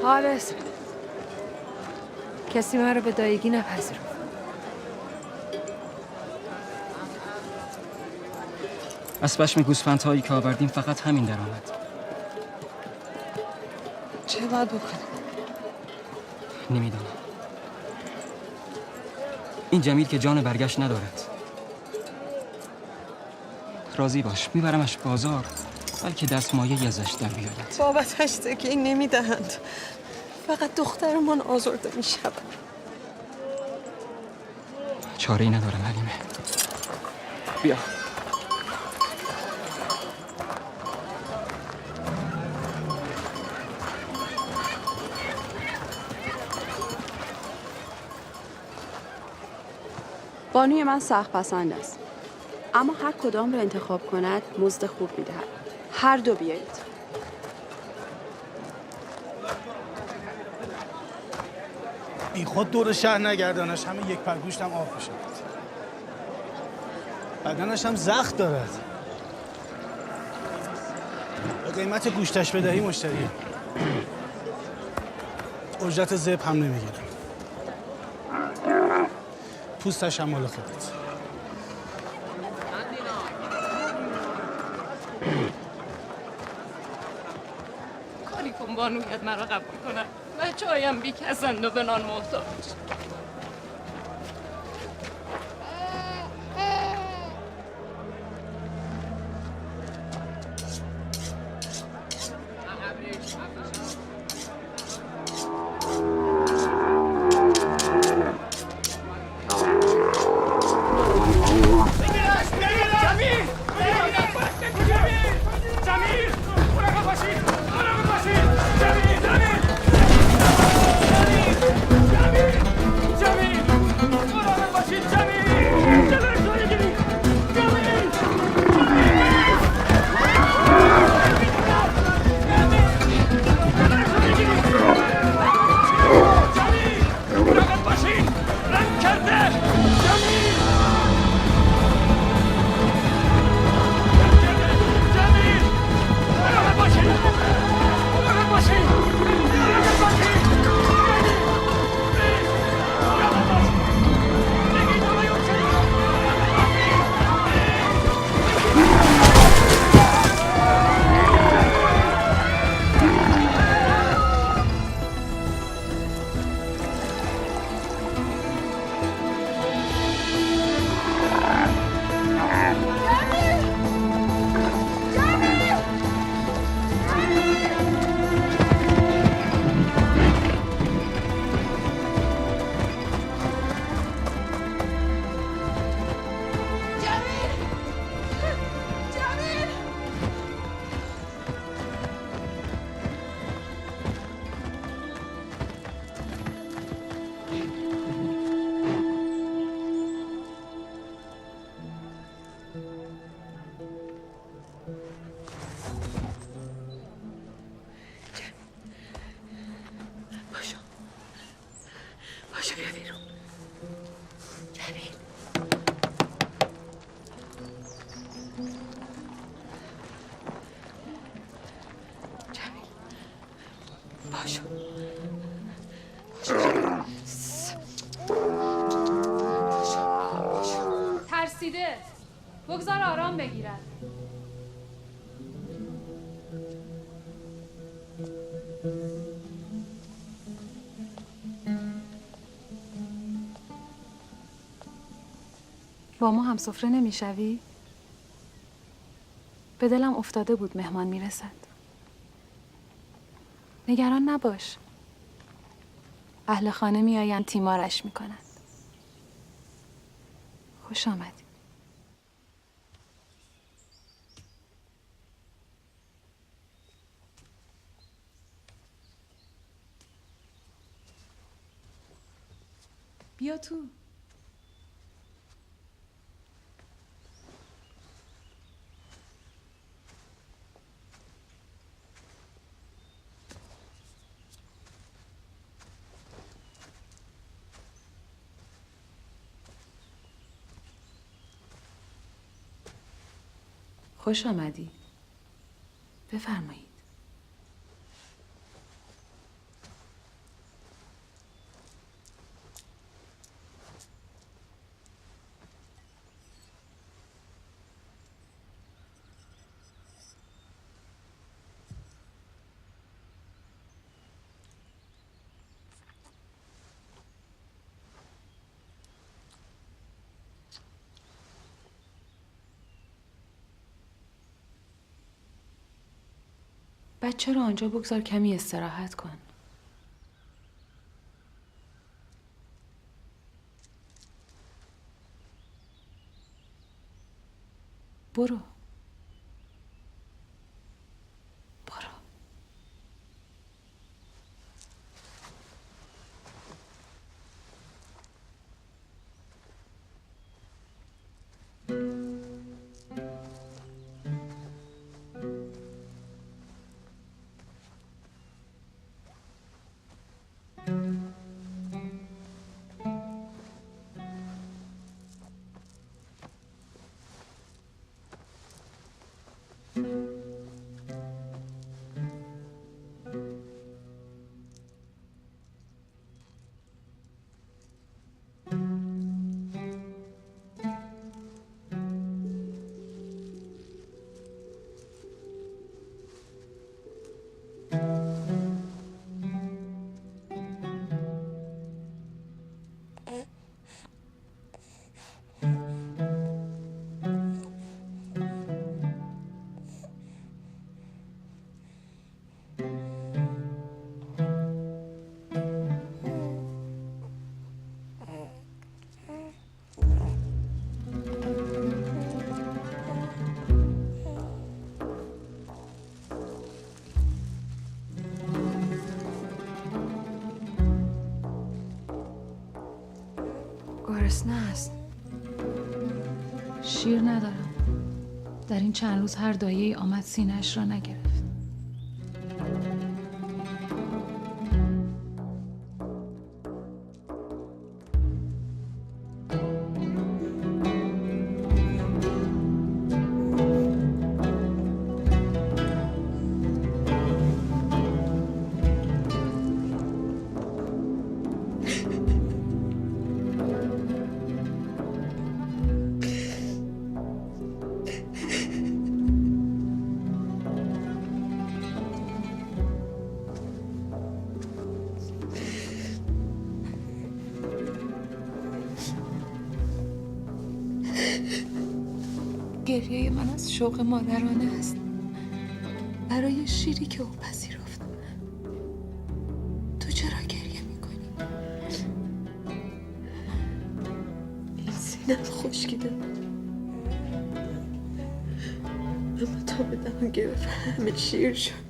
Speaker 20: حارس، کسی من رو به دایگی نپذیرفت.
Speaker 24: از پشم گوسفندهایی که آوردیم فقط همین در آمد.
Speaker 20: چه باید بکنم؟
Speaker 24: نمیدانم. این جمیل که جان برگشت ندارد. راضی باش، میبرمش بازار، بلکه دستمایه ازش در بیاید.
Speaker 20: بابتش تکیه نمیدهند. فقط دخترمان آزرده می شود.
Speaker 24: چاره ای ندارم حلیمه. بیا.
Speaker 11: بانوی من سخت پسند است، اما هر کدام را انتخاب کند مزد خوب میدهد. هر دو بیایید.
Speaker 12: بی خود دور شهر نگردانش، همه یک پر گوشتم آب میشود. بدنش هم زخم دارد. به قیمت گوشتش بدهی مشتری. اجرت ذبح هم نمیگیرم. پوستش هم مال خودت.
Speaker 13: کاری کن بانویت مرا قبول کنم. بچه هایم بی کسند و به نان محتاج.
Speaker 9: ترسیده، بگذار آرام بگیرد. با ما هم سفره نمیشوی؟ به دلم افتاده بود مهمان میرسد. نگران نباش. اهل خانه میآیند تیمارش میکنند. خوش آمدی. بیا تو. خوش آمدی. بفرمایید. بچه رو آنجا بگذار کمی استراحت کن. برو. برو. گرسنه است. شیر ندارم. در این چند روز هر دایه‌ای آمد سینه‌اش را نگرفت. گریه من از شوق مادرانه است برای شیری که او پذیرفت. تو چرا گریه میکنی؟
Speaker 20: این سینم خشکیده، اما تا به دهان گرفت همه شیر شد.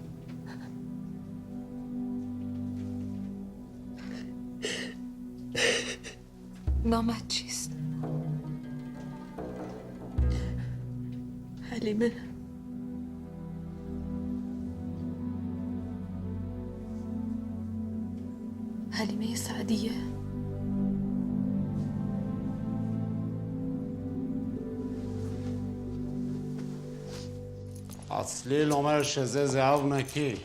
Speaker 9: نامت چیست؟
Speaker 20: حلیمه.
Speaker 9: حلیمه سعدیه.
Speaker 17: הצליל אומר שזה זהב נקי.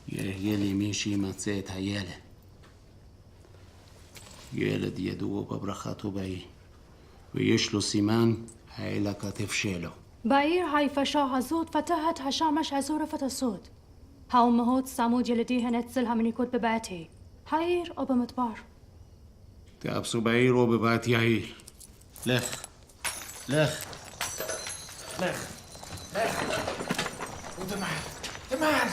Speaker 17: יהיה לי מי שימצא את הילד. ילד ידוע בברכת ובאי. ויש לו סימן על הכתף שלו.
Speaker 2: בעיר היפשה הזאת فتحت השמש عزورفة الصوت. האמהות שמו ילדיהן אצל המניקות בבתי. העיר או במדבר.
Speaker 17: תאפסו בעיר או בבת יעיל. לך. לך.
Speaker 12: לך. לך. ودمار. دمار. دمار.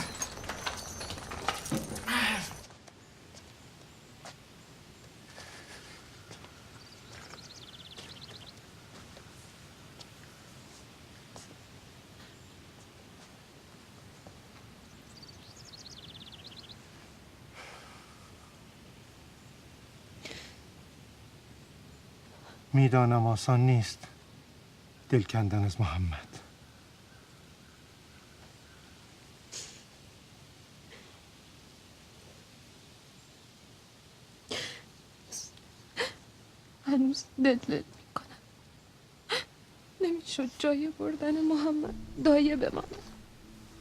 Speaker 7: میدانم آسان نیست دل کندن از محمد.
Speaker 9: هنوز دل دل میکنم. نمیشد جای بردن محمد دایه بماند.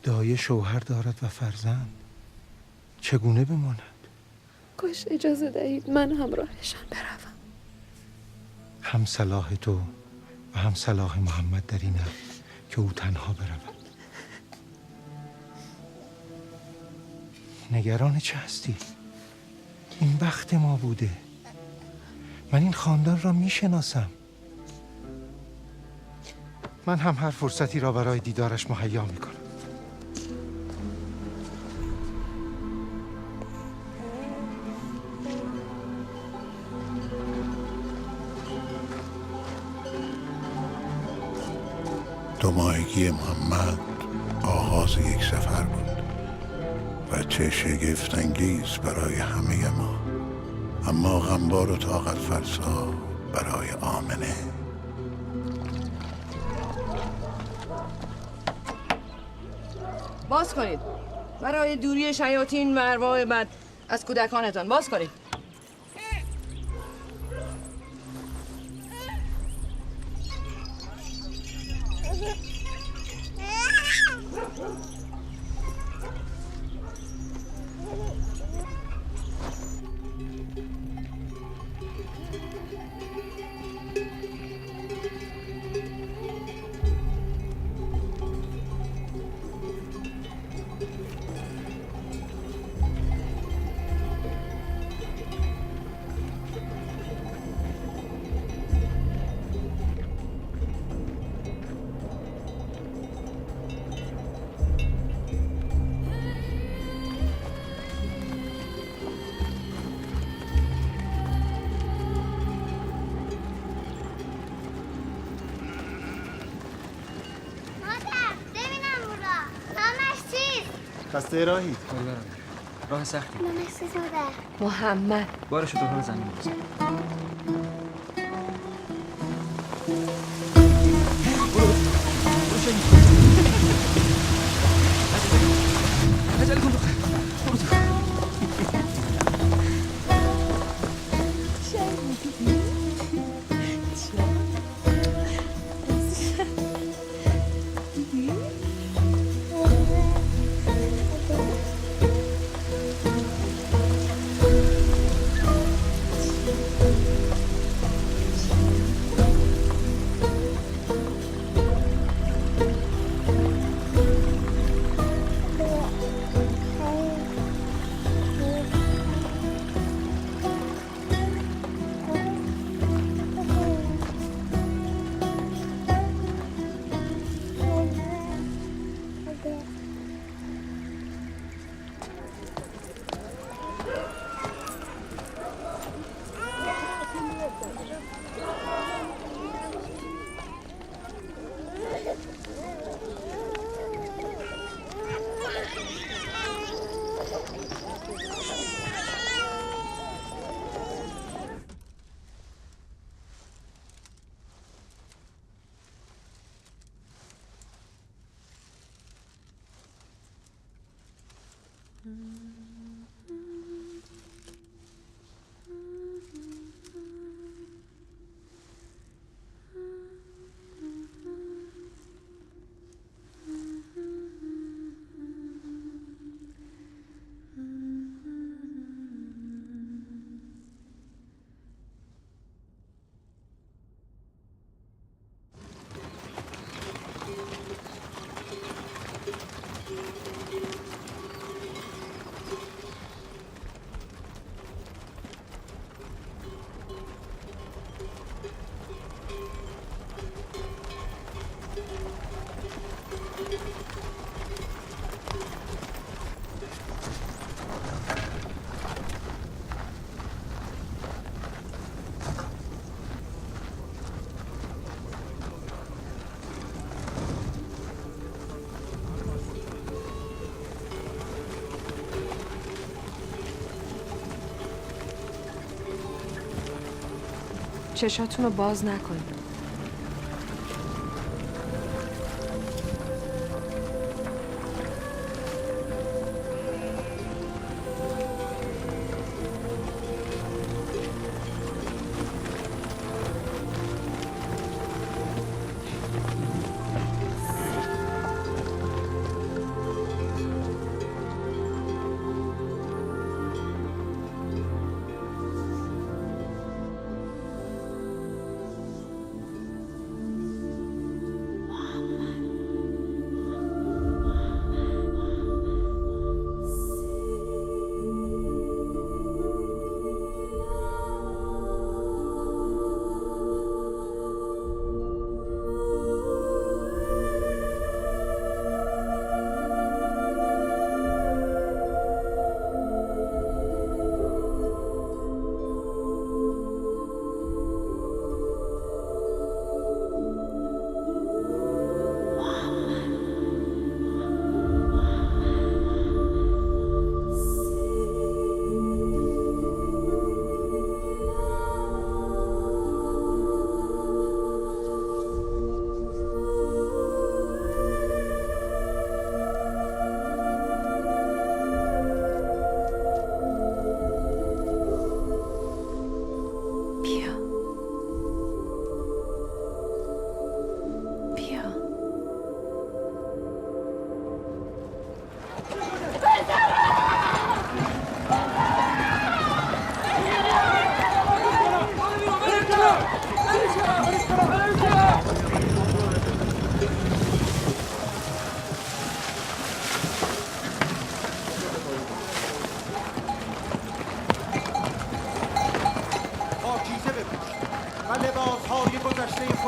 Speaker 7: دایه شوهر دارد و فرزند، چگونه بماند؟
Speaker 9: کاش اجازه دهید من همراهشان بروم.
Speaker 7: هم صلاح تو و هم صلاح محمد در این است که او تنها برود. نگران چه هستی؟ این وقت ما بوده. من این خاندان را میشناسم. من هم هر فرصتی را برای دیدارش مهیا میکنم.
Speaker 6: دو ماهگی محمد آغاز یک سفر بود و چه شگفت انگیز برای همه ما، اما غمبار و طاقت فرسا برای آمنه.
Speaker 14: باز کنید برای دوری شیاطین و ارواح بد از کودکانتان. باز کنید.
Speaker 12: خسته راهی؟
Speaker 24: راه سختی.
Speaker 14: محمد
Speaker 24: بارش تو زمین بزن. برو شنی. عجله کن دختر. برو تو.
Speaker 14: چشاتون رو باز نکنید.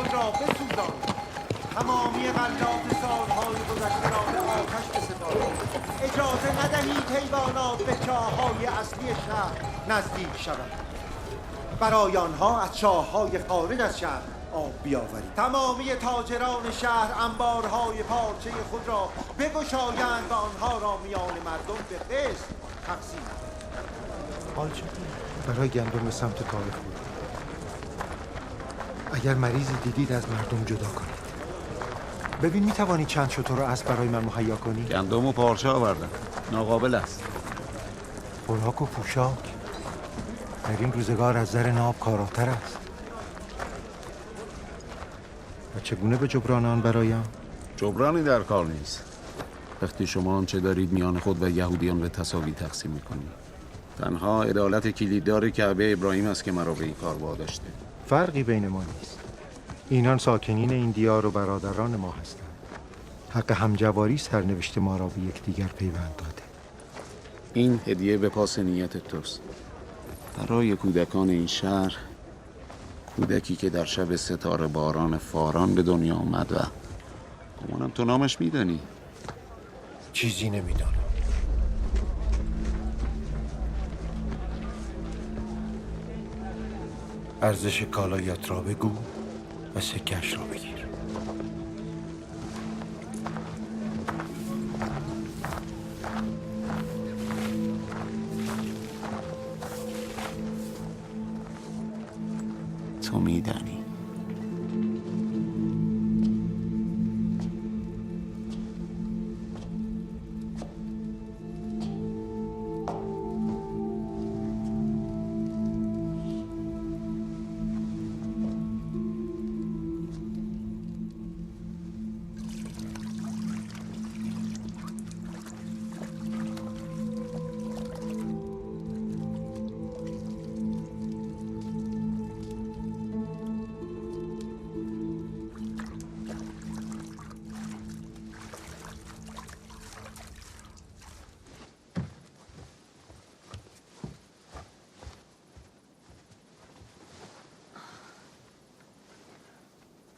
Speaker 7: خود را بسوزانید. تمامی غلات سالهای گذشته را به آتش بسپارید. اجازه ندهید حیوانات به چاه‌های اصلی شهر نزدیک شوند. برای آنها از چاه‌های خارج از شهر آب بیاورید. تمامی تاجران شهر انبارهای پارچه خود را بگشایند و آنها را میان مردم به قسط تقسیم کنند. برای گندم به سمت طائف بود. اگر مریضی دیدید از مردم جدا کنید. ببین میتوانی چند شتر رو اسب برای من مهیا کنی؟
Speaker 17: گندم و پارچه آوردم. ناقابل است.
Speaker 7: خوراک و پوشاک در این روزگار از زر ناب کاراتر است. و چگونه به جبران آن برایم؟
Speaker 17: جبرانی در کار نیست. وقتی شما آنچه دارید میان خود و یهودیان به تساوی تقسیم میکنید. تنها عدالت کلیددار کعبه ابراهیم است که مرا به این کار واداشته.
Speaker 7: فرقی بین ما نیست. اینان ساکنین این دیار و برادران ما هستند. حق همجواری سرنوشت ما را به یکدیگر پیوند داده.
Speaker 17: این هدیه به پاس نیت توست. برای کودکان این شهر، کودکی که در شب ستاره باران فاران به دنیا آمد و گمانم تو نامش میدانی.
Speaker 7: چیزی نمیدانم. ارزش کالایت را بگو و سکه‌اش را بگیر.
Speaker 17: تو میدانی.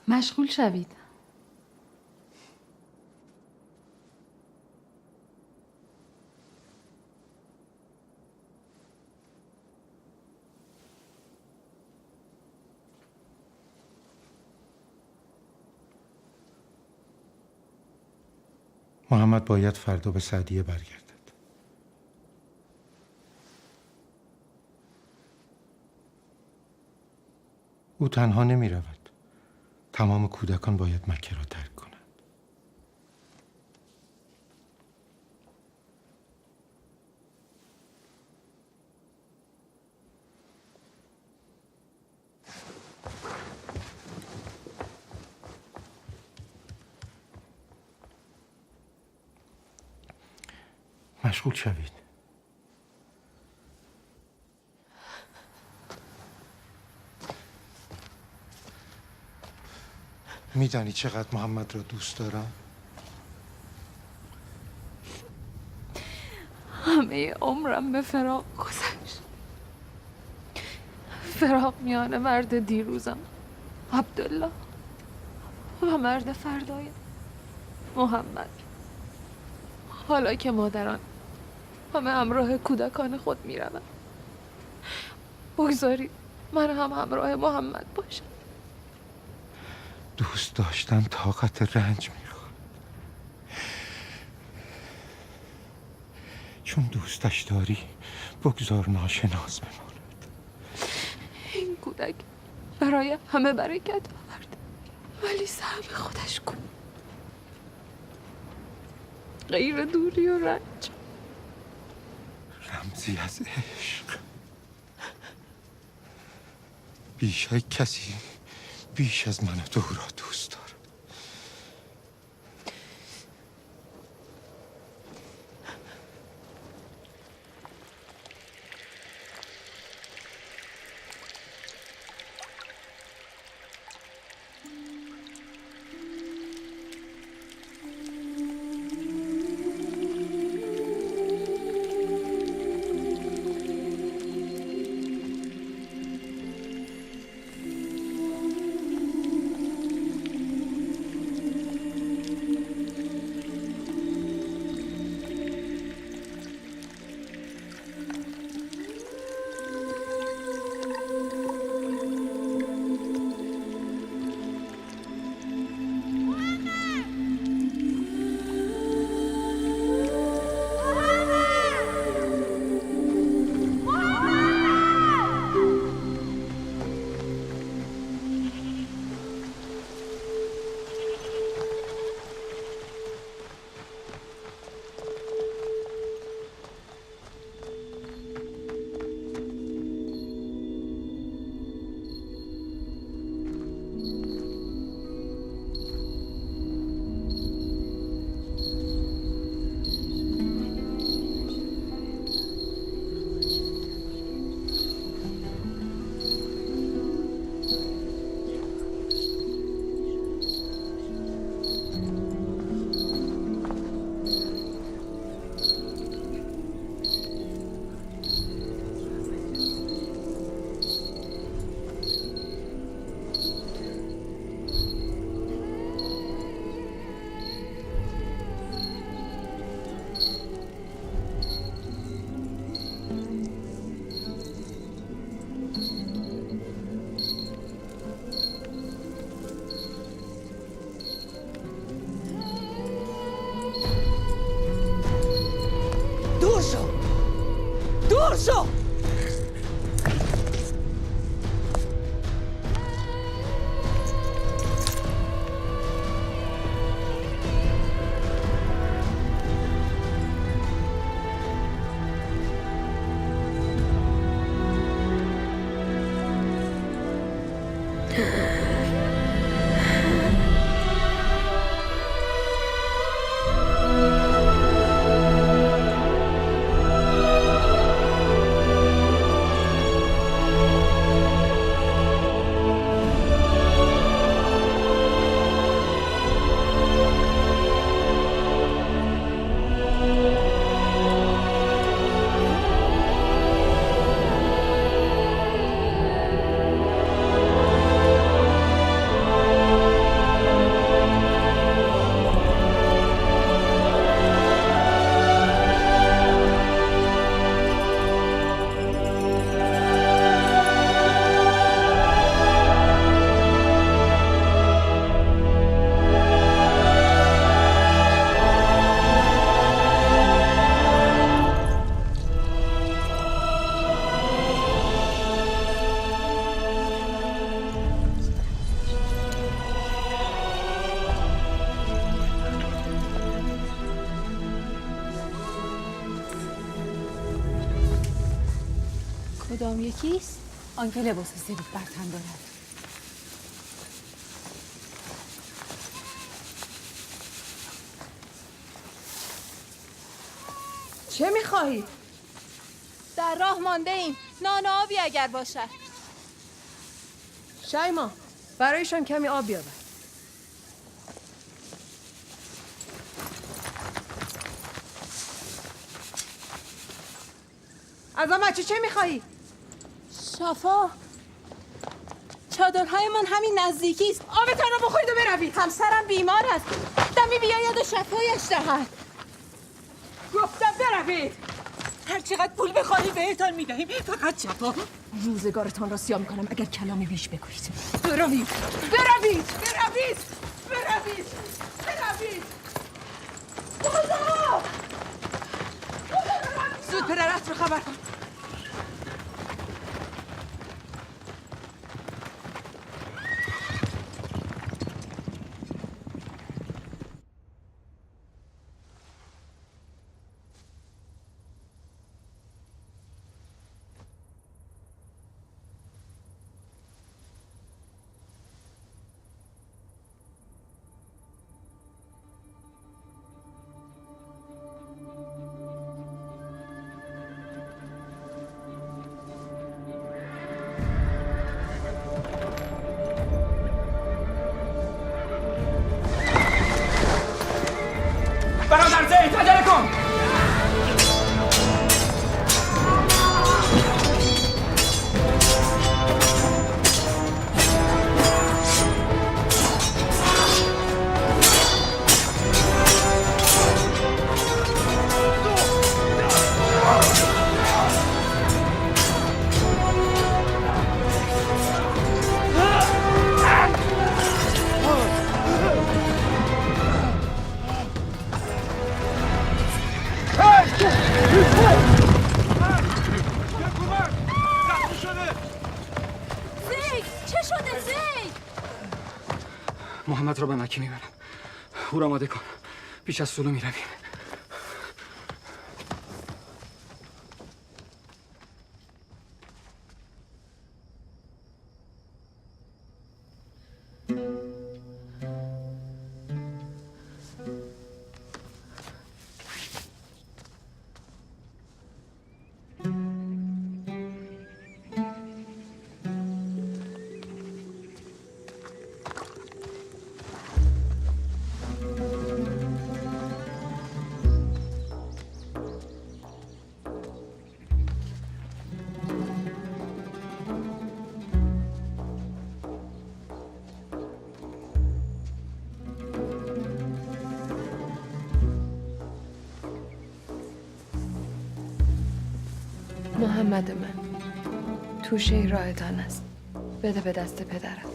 Speaker 9: مشغول شوید.
Speaker 7: محمد باید فردا به سعدیه برگردد. او تنها نمی رود. تمام کودکان باید مکه را ترک کنند. مشغول شوید. میدانی چقدر محمد را دوست دارم؟
Speaker 9: همه عمرم به فراق گذشت. فراق میان مرد دیروزم عبدالله و مرد فردایم محمد. حالا که مادران همه همراه کودکان خود میروند، بگذارید من هم همراه محمد باشم.
Speaker 7: دوست داشتن طاقت رنج میخواد. چون دوستش داری بگذار ناشناس بماند.
Speaker 9: این کودک برای همه برکت آورد، ولی سهم خودش کن غیر دوری و رنج.
Speaker 7: رمزی از عشق. بیشک کسی بیش از من تو را دوست دارد.
Speaker 14: شو، دور شو.
Speaker 10: کدام یکیست؟ آنکه لباس سفید بر تن دارد.
Speaker 14: چه میخواهی؟
Speaker 10: در راه مانده ایم. نان آبی اگر باشد.
Speaker 14: شیما، برایشان کمی آب بیاور. از آن بچه چه میخواهی؟
Speaker 10: شفا. چادرهای من همین نزدیکی است.
Speaker 14: آبتان را بخورید و بروید.
Speaker 10: همسرم بیمار است. دمی بیاید و شفایش دهد.
Speaker 14: گفتم بروید.
Speaker 13: هر چقدر پول بخواهی بهتان میدهیم، فقط شفا.
Speaker 14: روزگارتان را سیاه میکنم اگر کلامی بیش بگویید. بروید، بروید، بروید، بروید، بروید. خدا! زود پدرت رو خبر کن.
Speaker 24: محمد را به مکه میبرم. او را آماده کن. پیش از سلو میرویم.
Speaker 20: محمد من، توشه راهتان است. بده به دست پدرت.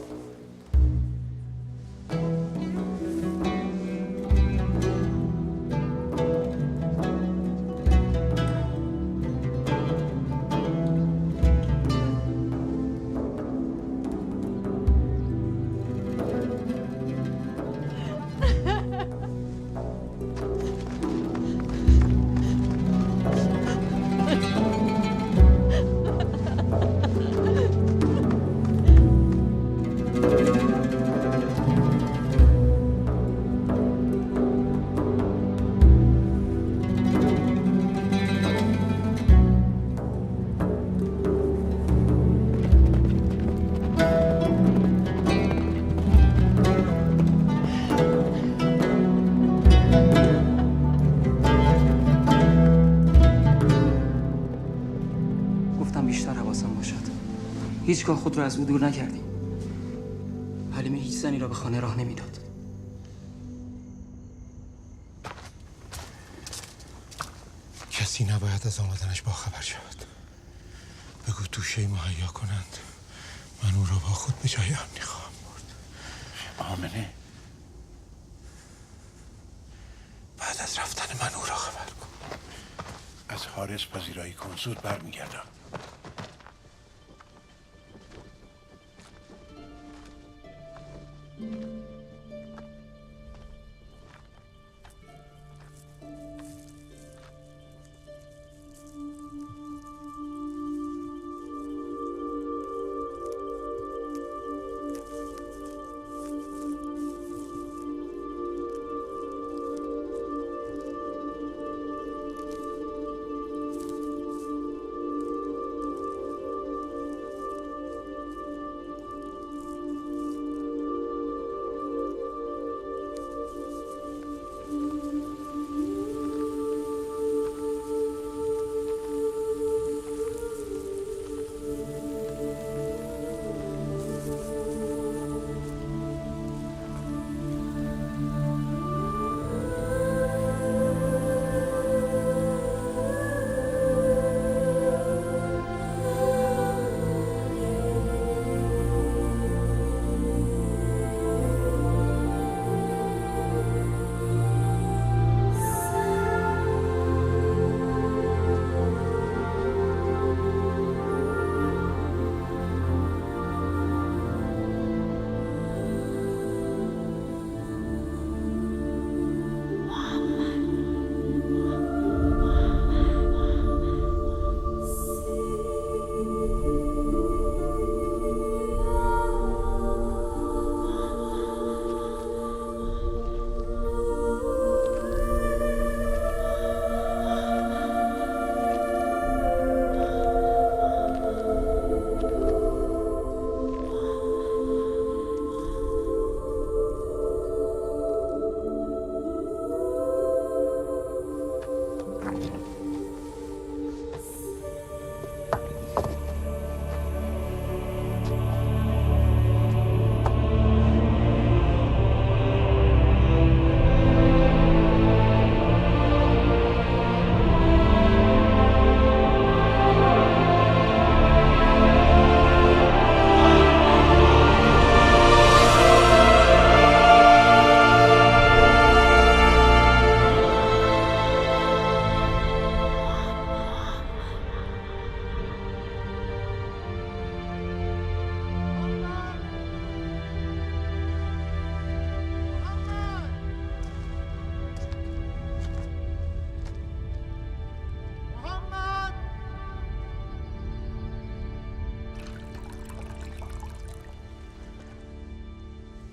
Speaker 24: حواسم باشد. هیچگاه خود را از او دور نکردیم. حلیمه هیچ زنی را به خانه راه نمیداد.
Speaker 7: کسی نباید از آمدنش باخبر شود. بگو توشه مهیا کنند. من او را با خود به جای امنی خواهم برد.
Speaker 6: آمنه،
Speaker 7: بعد از رفتن من او را خبر کن.
Speaker 6: از حارس پذیرایی کن، زود برمیگردم.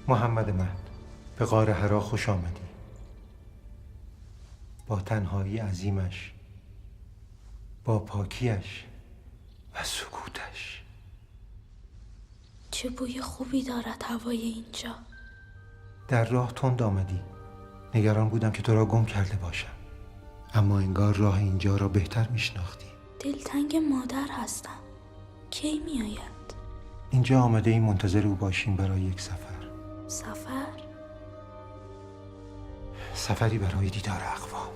Speaker 7: محمد من، به غار حرا خوش آمدی. با تنهایی عظیمش، با پاکیش و سکوتش.
Speaker 5: چه بوی خوبی دارد هوای اینجا.
Speaker 7: در راه تند آمدی. نگران بودم که تو را گم کرده باشم، اما انگار راه اینجا را بهتر میشناختی.
Speaker 5: دلتنگ مادر هستم. کی میآید؟
Speaker 7: اینجا آمده ایم منتظر او باشیم برای یک سفر.
Speaker 5: سفر؟
Speaker 7: سفری برای دیدار اقوام.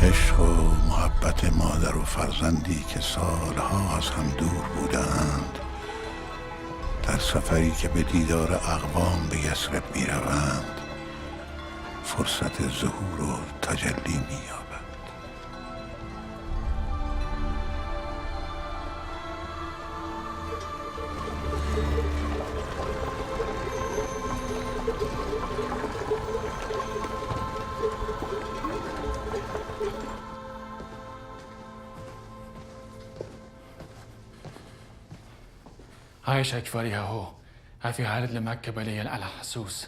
Speaker 6: عشق و محبت مادر و فرزندی که سالها از هم دور بودند در سفری که به دیدار اقوام به یثرب می روند فرصت ظهور و تجلی می یابد.
Speaker 1: عايش كفاريها هو في عارض لمكة بلي على حسوس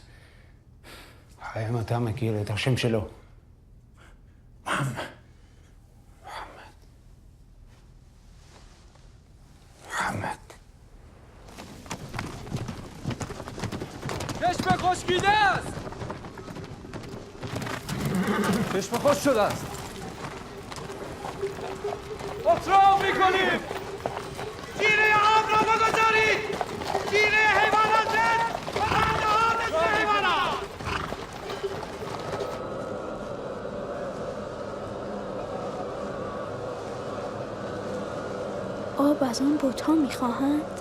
Speaker 15: حياة تعمل كده ترشمش له.
Speaker 6: محمد
Speaker 15: محمد محمد.
Speaker 21: چشم خشکیده است. چشم خشک شده است. اطراف میکنیم.
Speaker 16: تیره آب را بگذارید. تیره حیوانات و آنها مثل حیوانات.
Speaker 5: آب از آن بت‌ها می‌خواهند.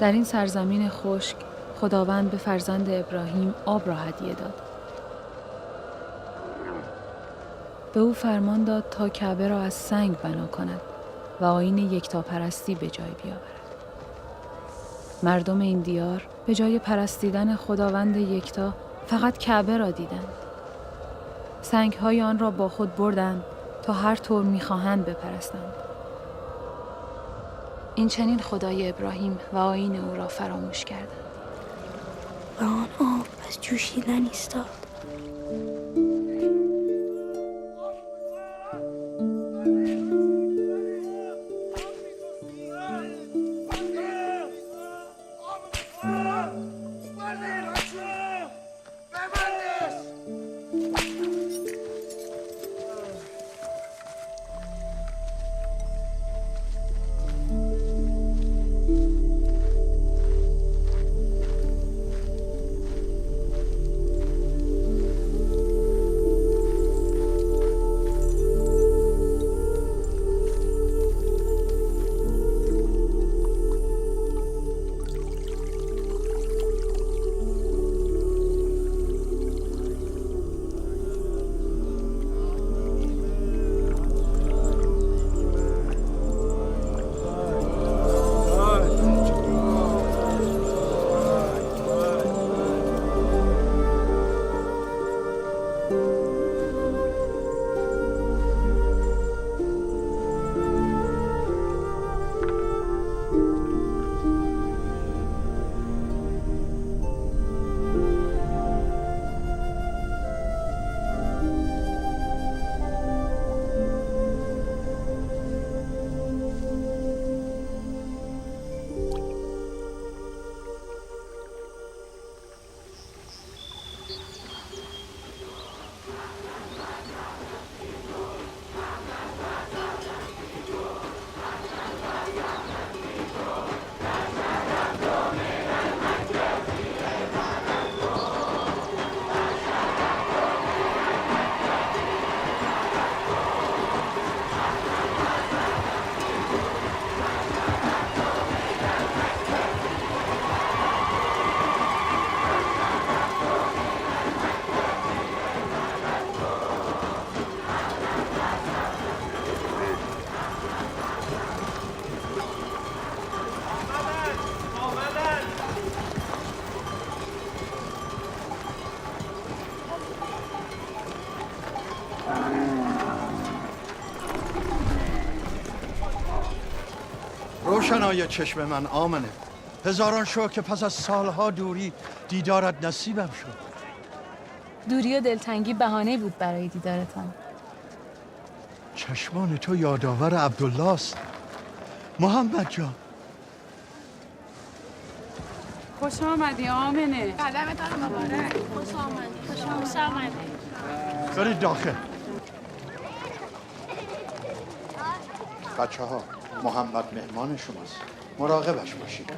Speaker 9: در این سرزمین خشک خداوند به فرزند ابراهیم آب را هدیه داد. به او فرمان داد تا کعبه را از سنگ بنا کند و آیین یکتاپرستی به جای بیاورد. مردم این دیار به جای پرستیدن خداوند یکتا فقط کعبه را دیدند. سنگ‌های آن را با خود بردند تا هر طور می‌خواهند بپرستند. این چنین خدای ابراهیم و آیین او را فراموش کردند.
Speaker 5: و آن آب از جوشیدن ایستاد.
Speaker 18: روشنای چشم من آمنه، هزاران شکر که پس از سالها دوری دیدارت نصیبم شد.
Speaker 9: دوری و دلتنگی بهانه بود برای دیدارتان.
Speaker 18: چشمان تو یادآور عبدالله است. محمد جان
Speaker 13: خوش آمدی آمنه.
Speaker 9: قدمتان مبارک.
Speaker 5: خوش آمدی. خوش آمدی.
Speaker 18: برید داخل.
Speaker 25: بچه ها، محمد مهمان شماست، مراقبش باشید.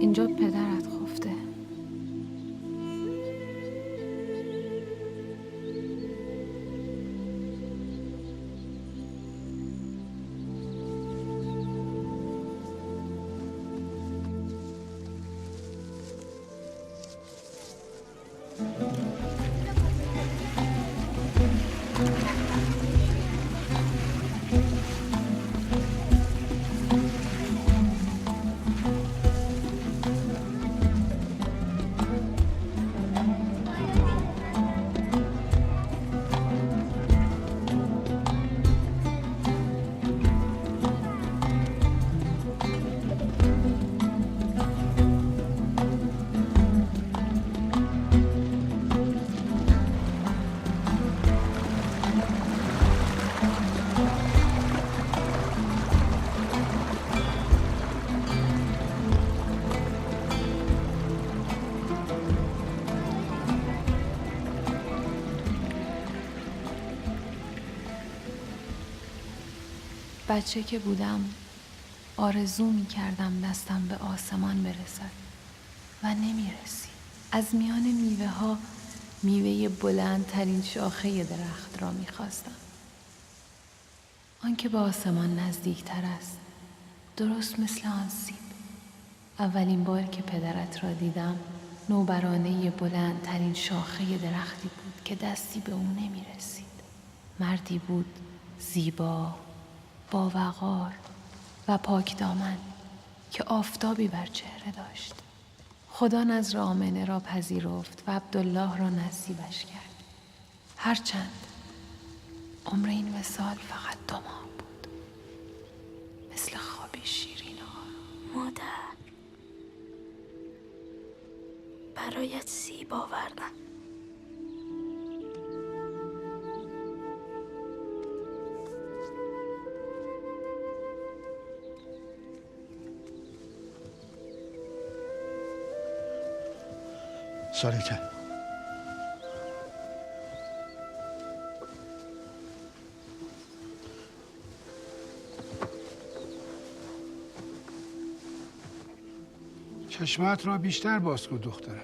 Speaker 9: اینجا پدرت خفته. بچه که بودم آرزو می کردم دستم به آسمان برسد و نمی رسید. از میان میوه ها میوه بلندترین شاخه درخت را می خواستم. آن که به آسمان نزدیک تر است، درست مثل آن سیب. اولین بار که پدرت را دیدم نوبرانه بلندترین شاخه درختی بود که دستی به او نمی رسید. مردی بود زیبا، با وقار و پاک دامن که آفتابی بر چهره داشت. خدا نذر آمنه را پذیرفت و عبدالله را نصیبش کرد. هرچند عمر این وصال فقط 2 ماه بود، مثل خوابی شیرین و آرام.
Speaker 5: مادر، برایت سیب آوردم.
Speaker 18: ساریته،
Speaker 12: چشمات را بیشتر باز کن دخترم.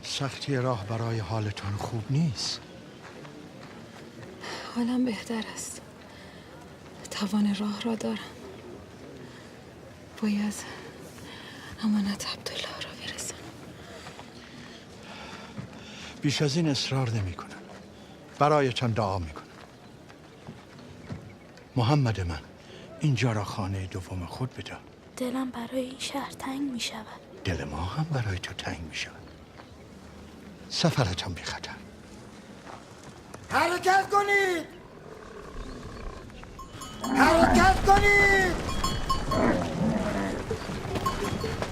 Speaker 18: سختی راه برای حالتان خوب نیست.
Speaker 9: حالم بهتر است. توان راه را دارم. باید امانت عبدالله را برسانم.
Speaker 18: بیش از این اصرار نمی کنم. برایتان دعا می کنم. محمد من، اینجا را خانه دوم خود بدار.
Speaker 5: دلم برای این شهر تنگ می شود.
Speaker 18: دل ما هم برای تو تنگ می شود. سفرتان بی خطر.
Speaker 16: حرکت کنید، حرکت کنید،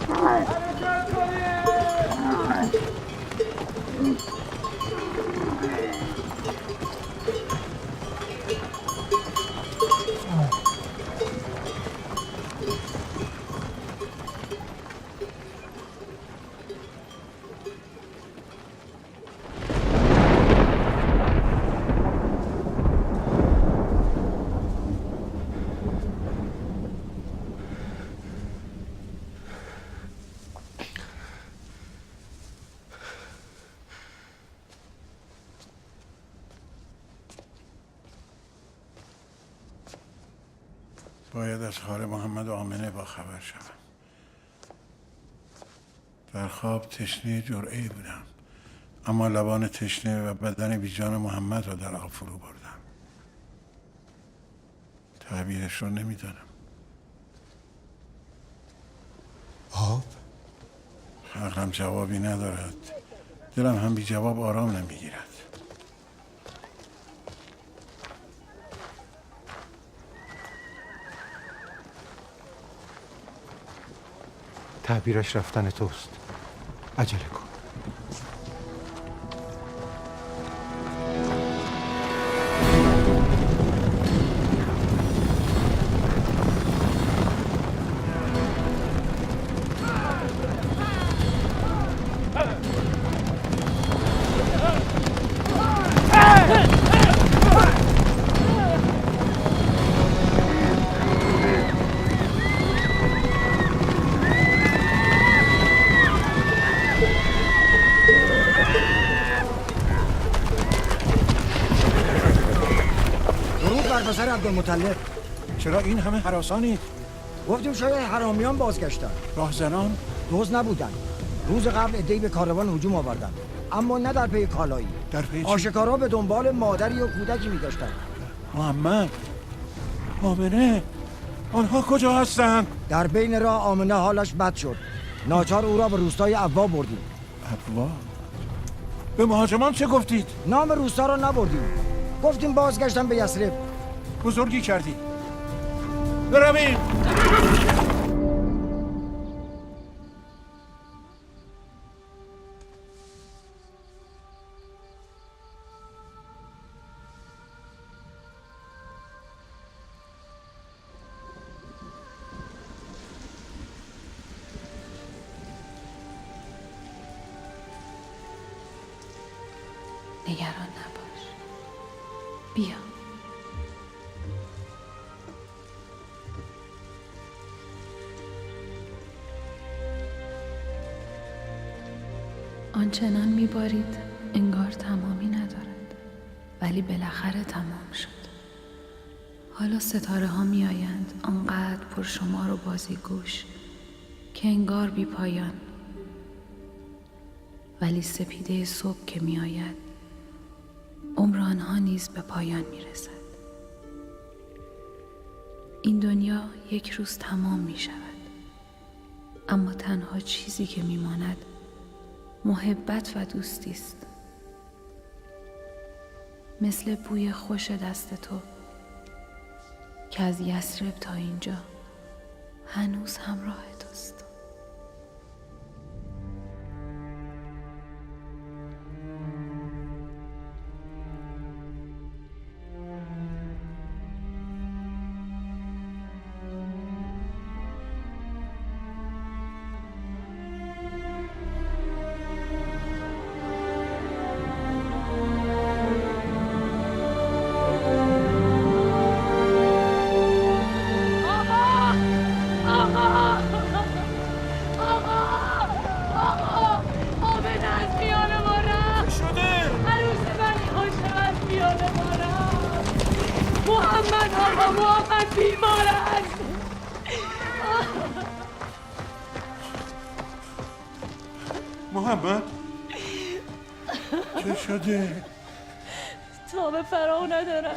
Speaker 16: حرکت کنید.
Speaker 6: باید از حال محمد و آمنه با خبر شوم. در خواب تشنه جرعه‌ای بودم، اما لبان تشنه و بدن بیجان محمد را در آب فرو بردم. تعبیرش را نمیدانم.
Speaker 7: آب؟
Speaker 6: عقلم جوابی ندارد، دلم هم بی جواب آرام نمیگیرد.
Speaker 7: تعبیرش رفتن توست. عجله کن.
Speaker 16: عبدالمطلب،
Speaker 6: چرا این همه هراسانید؟
Speaker 16: گفتیم شاید حرامیان بازگشتن.
Speaker 6: راهزنان؟
Speaker 16: دزد نبودن. روز قبل عده‌ای به کاروان هجوم آوردن، اما نه در پی کالایی.
Speaker 6: در پی چی؟
Speaker 16: آشکارا به دنبال مادری و کودکی می‌گشتند.
Speaker 6: محمد، آمنه، آنها کجا هستند؟
Speaker 16: در بین راه آمنه حالش بد شد. ناچار او را به روستای ابوا بردیم.
Speaker 6: ابوا؟ به مهاجمان چه گفتید؟
Speaker 16: نام روستا را نبردیم. گفتیم بازگشتن به یثرب.
Speaker 6: بزرگی کردی. برویم.
Speaker 9: نگران نباش. بیا. آنچنان میبارید انگار تمامی ندارد، ولی بالاخره تمام شد. حالا ستاره ها می آیند آنقدر پرشمار و بازیگوش که انگار بی پایان، ولی سپیده صبح که می آید عمر آنها نیز به پایان می رسد. این دنیا یک روز تمام می شود، اما تنها چیزی که می ماند محبت و دوستی است. مثل بوی خوش دست تو که از یثرب تا اینجا هنوز همراه توست.
Speaker 6: محمد چه شده؟
Speaker 13: تاب فراغ ندارم،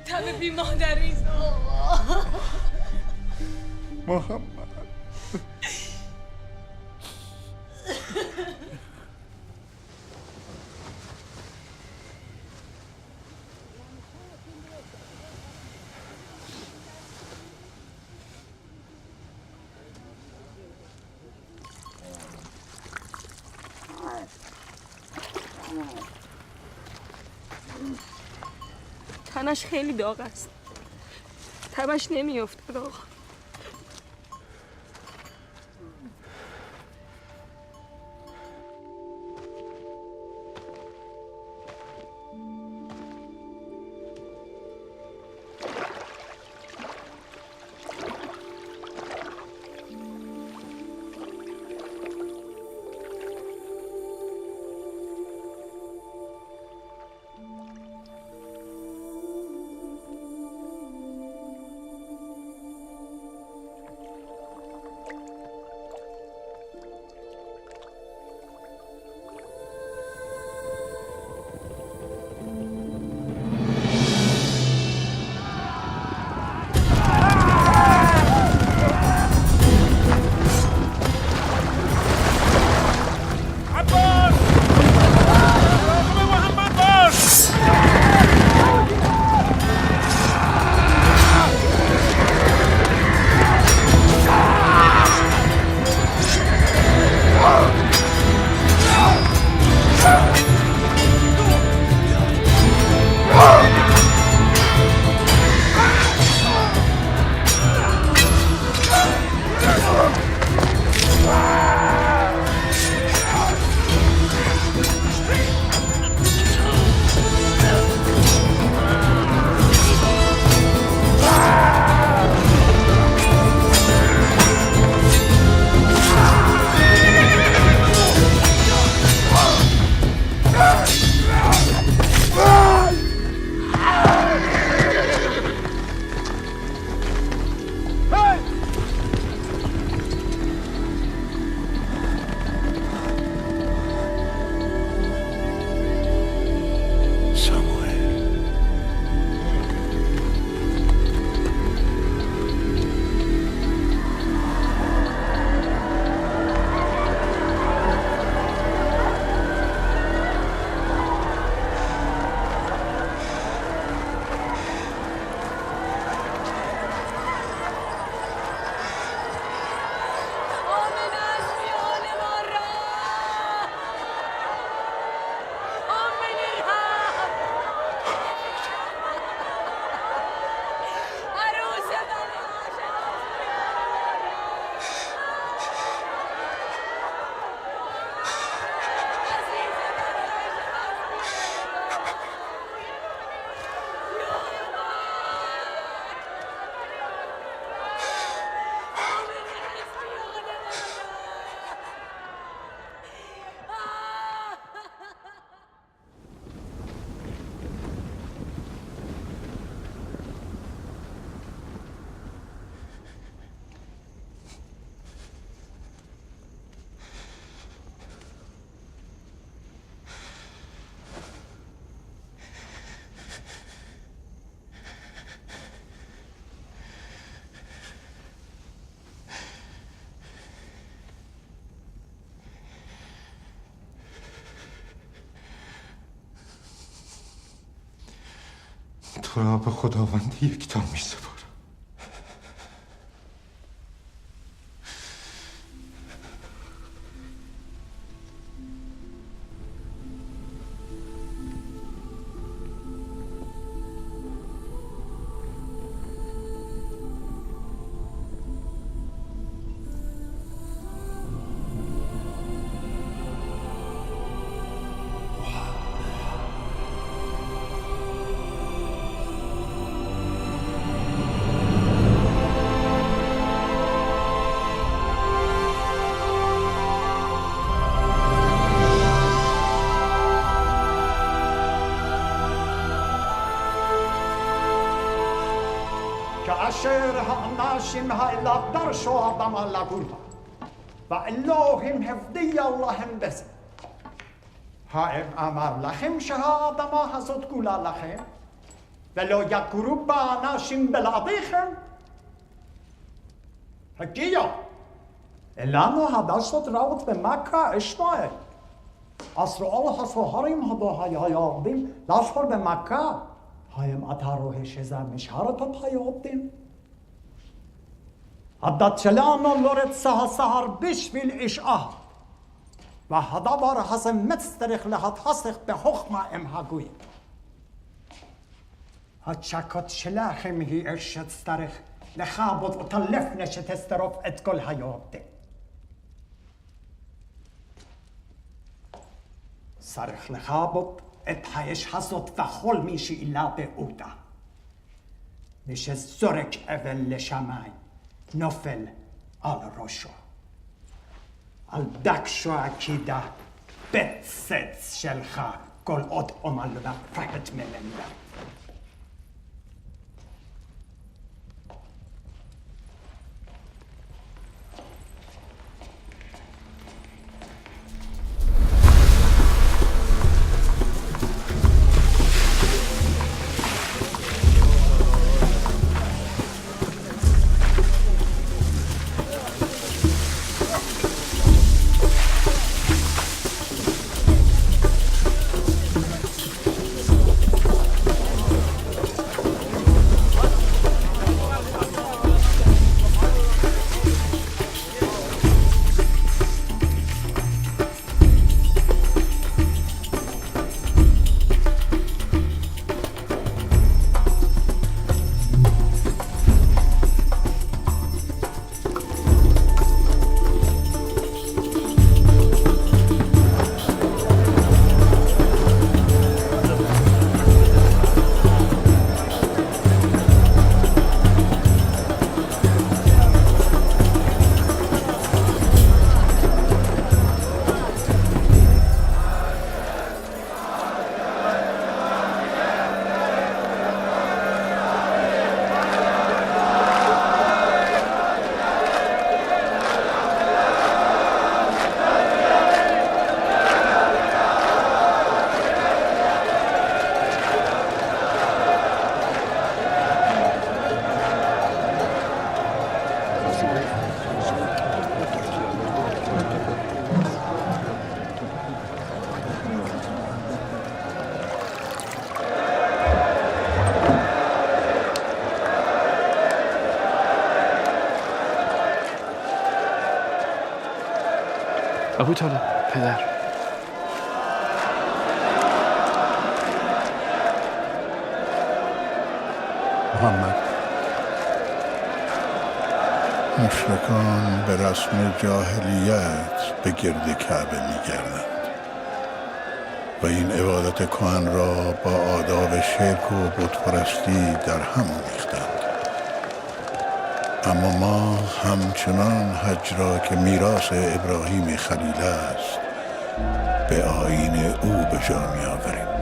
Speaker 13: تب بی مادریست آقا.
Speaker 6: محمد
Speaker 20: تنش خیلی داغ است، تبش نمیافتد آقا.
Speaker 7: تو را به خداوند یکتا می سپارم.
Speaker 25: כאשר האנשים האלה דרשו אדמה לגור בה, ואלוהים הבטיח להם בזה. האם אמר לכם שהאדמה הזאת כולה לכם, ולא יגורו בה אנשים בלעדיכם? הגיע אלינו חדשות רעות במכה, ישמעאל. עשרו הסוהרים היורדים לסחור במכה. האם אתה רואה שזה משרת את היהודים? הדת שלנו לא רוצה הסהר בשביל איש אחד, והדבר הזה מצטרך להתעסק בחוכמה עם הגויים. הצ'קות שלכם היא אש שצריך לכבות אותה לפני שתשרוף את כל היהודים. צריך לכבות את האש הזאת וכל מי שילבה אותה. מי שזורק אבן לשמיים נופל על ראשו. על דקשו עקידה בצץ שלך כל עוד עמל מפחד ממנה.
Speaker 1: ابو طالب پدر.
Speaker 6: محمد، مشرکان به رسم جاهلیت به گرد کعبه می‌گردند و این عبادت کهن را با آداب شرک و بتپرستی در هم آمیختند. اما ما همچنان حج را که میراث ابراهیم خلیل است به آیین او به جا می‌آوریم.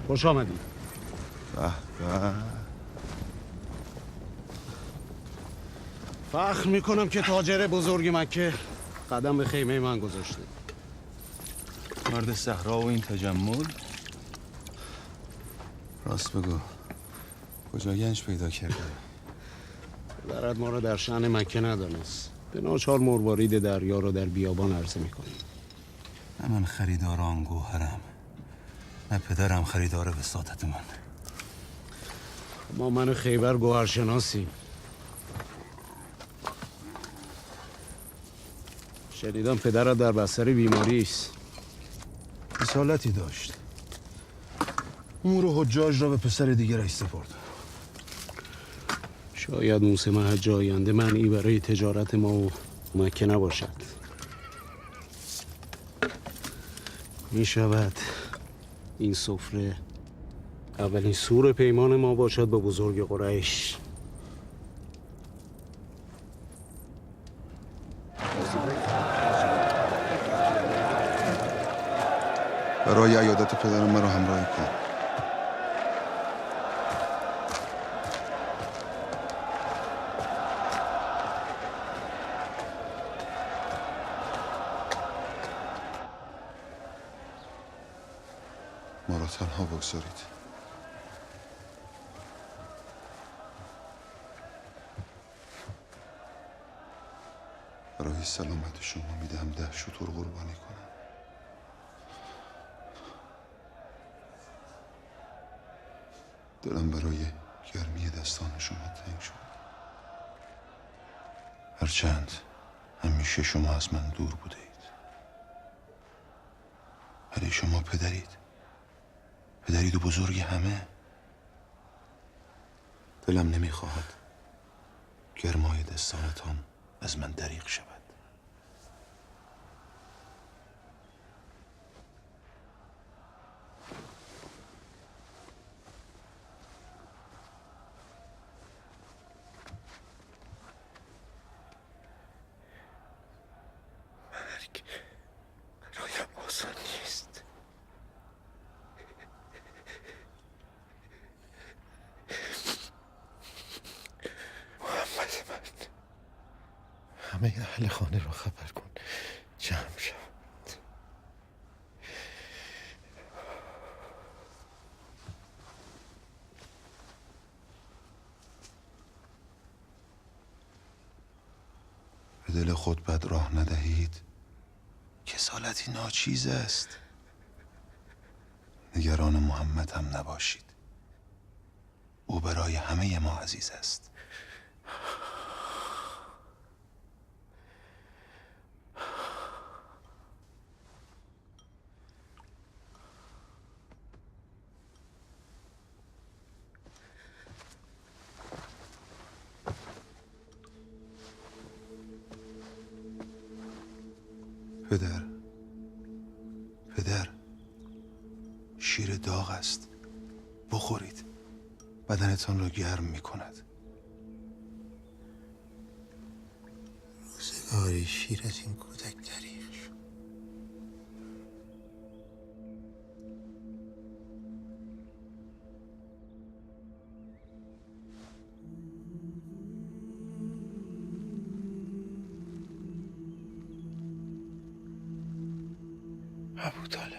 Speaker 17: خوش آمدید.
Speaker 3: به به.
Speaker 17: فخر میکنم که تاجر بزرگ مکه قدم به خیمه من گذاشته.
Speaker 3: مرد صحرا و این تجمل. راست بگو، کجا گنج پیدا کرده؟
Speaker 17: پدرت ما را در شأن مکه ندانست. به ناچار مروارید دریا را در بیابان عرضه میکنیم.
Speaker 3: نه من خریدار آن گوهرم، نه پدرم خریدار وساطت من.
Speaker 17: ما من خیبر گوهرشناسیم. شنیدم پدرت در بستر بیماری است.
Speaker 3: رسالتی داشت. امور حجاج را به پسر دیگرش سپرد.
Speaker 17: شاید موسم حج آینده منعی برای تجارت ما و مکه نباشد. می شود این سفره اولین سور پیمان ما باشد با بزرگ قریش.
Speaker 3: برای عیادت پدرم مرا همراهی کن. ما را تنها بگذارید. برای سلامت شما میدهم 10 شتر قربانی کنم. دلم برای گرمی دستان شما تنگ شد. هرچند همیشه شما از من دور بوده اید، ولی شما پدرید، پدرید و بزرگ همه. دلم نمیخواهد گرمای دستانتان از من دریغ شود.
Speaker 7: مرگ برایم آسان نیست. محمد من، همه اهل خانه را خبر کن جمع شوند.
Speaker 3: به دل خود بد راه ندهید، کسالتی ناچیز است. نگران محمد هم نباشید، او برای همه ما عزیز است. پدر، پدر، شیر داغ است، بخورید، بدنتان را گرم می کند.
Speaker 7: روزگاری شیر از این کودک دریغ شد. ابو طالب،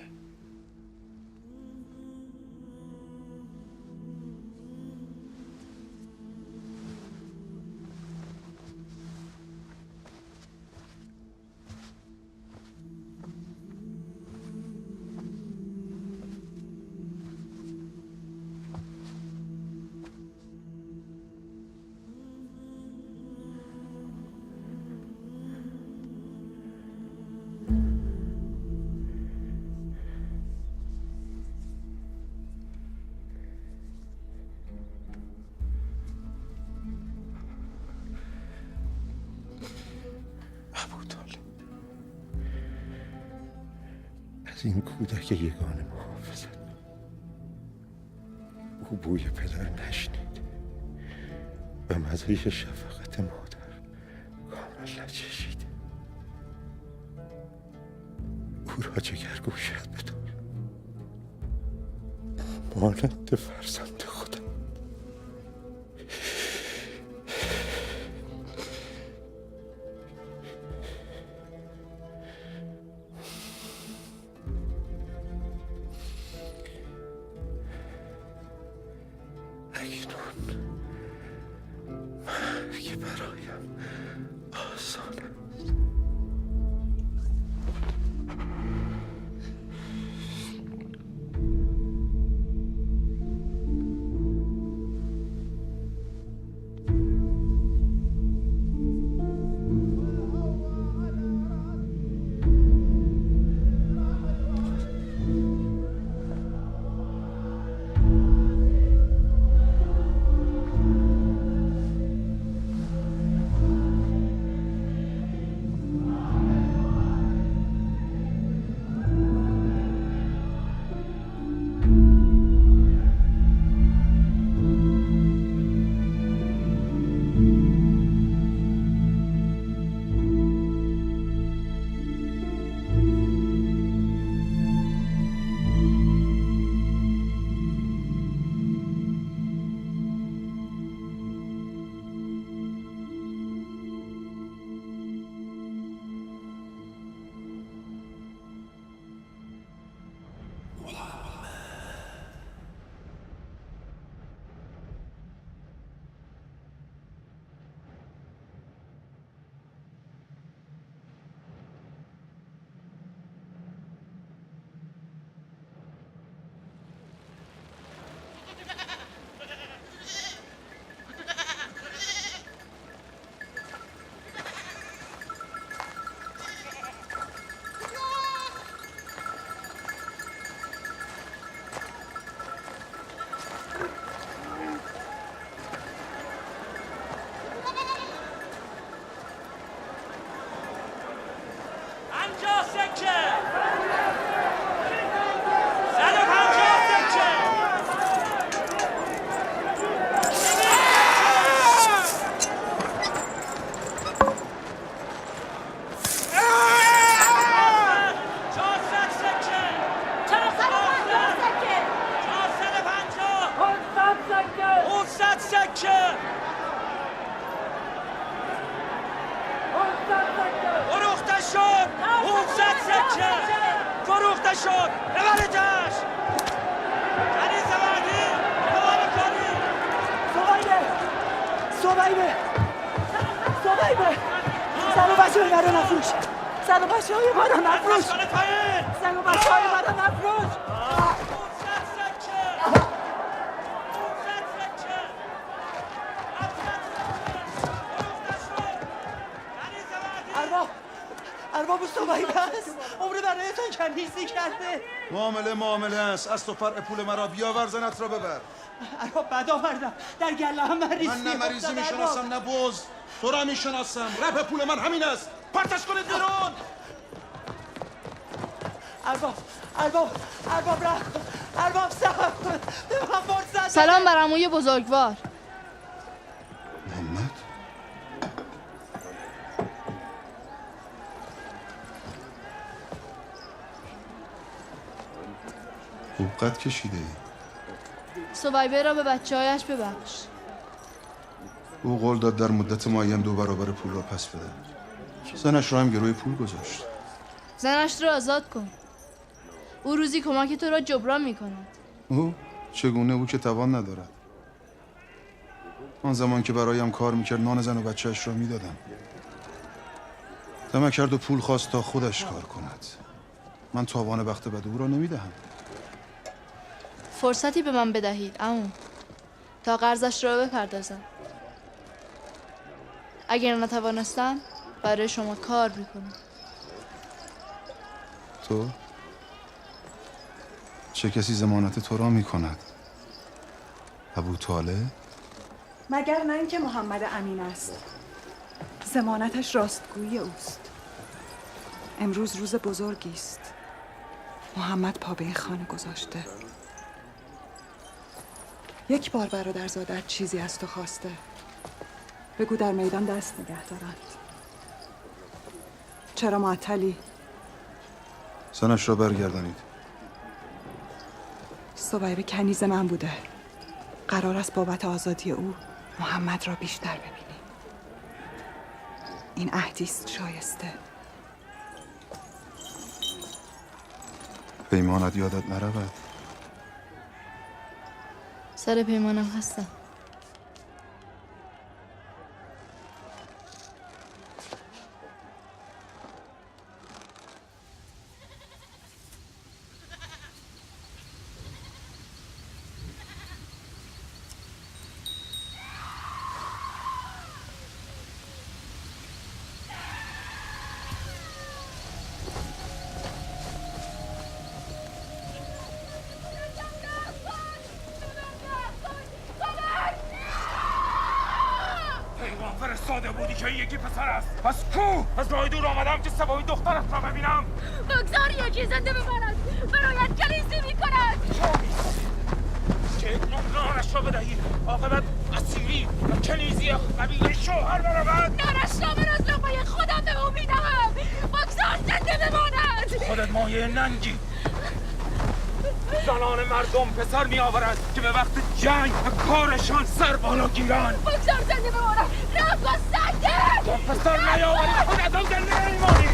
Speaker 7: از این کودک یگانه محافظت کن. او بوی پدر نشنید و مزه شفقت مادر کامل نچشید. او را جگر گوشت بدار. مانند فرزند خودم. اکنون مرگ برایم آسان است.
Speaker 3: معامله است. از تو فرع پول مرا بیاور، زنت را ببر.
Speaker 4: ارباب بد آوردم، در گله هم مریضی.
Speaker 3: من نه مریضی میشناسم نه بز، تو را میشناسم. رپ پول من همین است. پرتش کنید بیرون.
Speaker 4: ارباب ارباب ارباب رحم کن، ارباب صبر کن، به من فرصت.
Speaker 8: سلام بر عموی بزرگوار.
Speaker 3: محمد خوب قد کشیده ای.
Speaker 8: سویبه را به بچه هایش ببخش.
Speaker 3: او قول داد در مدت معین 2 برابر پول را پس بده. زنش را هم گروی پول گذاشت.
Speaker 8: زنش را آزاد کن. او روزی کمک تو را جبران می کند.
Speaker 3: او؟ چگونه؟ او که توان ندارد. آن زمان که برایم کار میکرد نان زن و بچهش را میدادم. طمع کرد و پول خواست تا خودش کار کند. من تاوان بخت بد او را نمیدهم.
Speaker 8: فرصتی به من بدهید عمو تا قرضش را بپردازم. اگر نتوانستم برای شما کار میکنم.
Speaker 3: تو؟ چه کسی ضمانت تو را میکند؟ ابو طالب؟
Speaker 19: مگر نه اینکه محمد امین است. ضمانتش راستگویی اوست. امروز روز بزرگی است. محمد پا به این خانه گذاشته. یک بار برادرزادت چیزی از تو خواسته. بگو در میدان دست نگه دارند. چرا معطلی؟
Speaker 3: زنش را برگردانید.
Speaker 19: ثویبه کنیز من بوده. قرار است بابت آزادی او محمد را بیشتر ببینی. این عهدی است شایسته.
Speaker 3: پیمانت یادت نرود.
Speaker 8: سر پیمانم هستم.
Speaker 1: فرستاده بودی که این یکی پسر است. پس کو؟ از راه دور آمدم که سوای دخترت را ببینم.
Speaker 8: بگذار یکی زنده بماند، برایت کلیسی میکند.
Speaker 1: که نانش را بدهی، عاقبت اسیری و کنیزی قبیله شوهر برود.
Speaker 8: نانش را من از لقمه خودم به او میدهم. بگذار زنده بماند.
Speaker 1: خودت مایه ننگی. زنان مردم پسر می آورند که به وقت جنگ و کارشان سر بالا گیرند.
Speaker 8: بگذار زنده بماند. رفت و سنده.
Speaker 1: تو پسر نیاوری خودت هم زنده نمیمانی.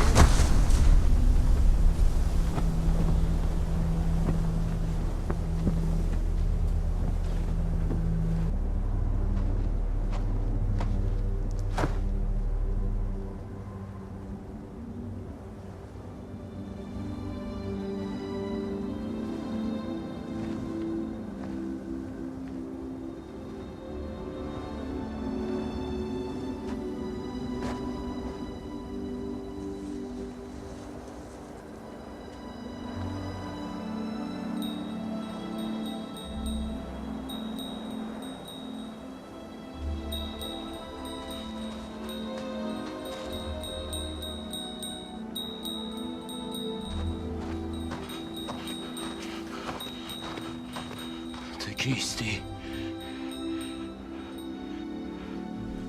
Speaker 1: کیستی؟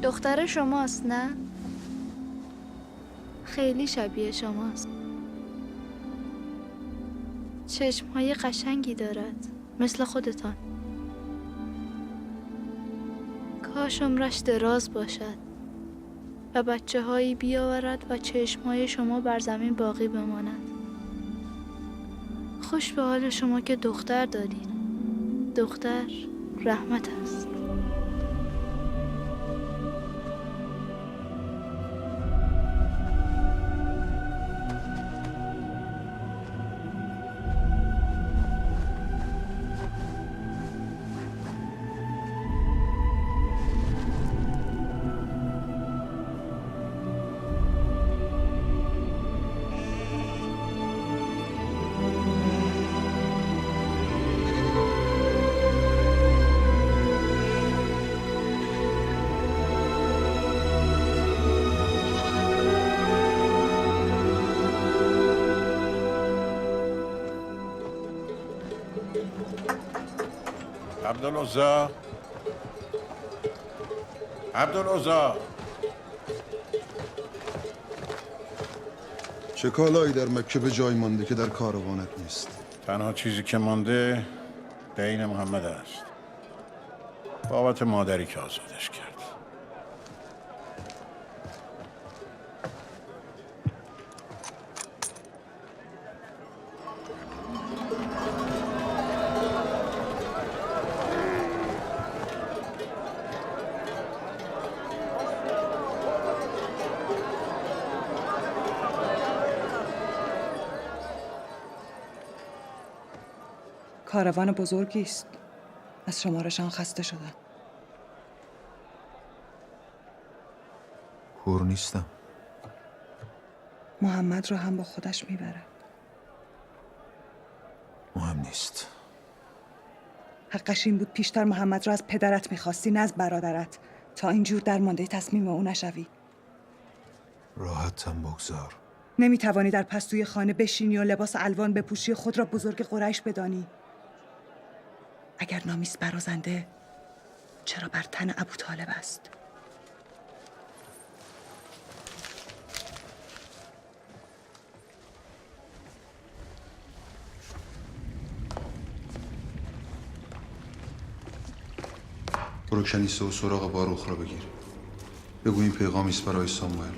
Speaker 8: دختر شماست نه؟ خیلی شبیه شماست. چشمهای قشنگی دارد مثل خودتان. کاش عمرش دراز باشد و بچه هایی بیاورد و چشمهای شما بر زمین باقی بماند. خوش به حال شما که دختر دارید. دختر رحمت است.
Speaker 6: عبدالعزا، عبدالعزا،
Speaker 3: چه کالایی در مکه به جای مانده که در کاروانت نیست؟
Speaker 6: تنها چیزی که مانده دین محمد است، بابت مادری که آزادش کرد.
Speaker 19: کاروان بزرگی است. از شمارشان خسته شدم.
Speaker 3: کور نیستم.
Speaker 19: محمد را هم با خودش میبرد.
Speaker 3: مهم نیست.
Speaker 19: حقش این بود پیشتر محمد را از پدرت میخواستی، نه از برادرت، تا اینجور درمانده تصمیم او نشوی.
Speaker 3: راحتم بگذار.
Speaker 19: نمیتوانی در پستوی خانه بشینی و لباس الوان بپوشی، خود را بزرگ قریش بدانی. اگر نامیست برازنده، چرا بر تن ابو طالب است؟
Speaker 3: برو کنیسه و سراغ باروخ را بگیر. بگو این پیغامی است برای ساموئل.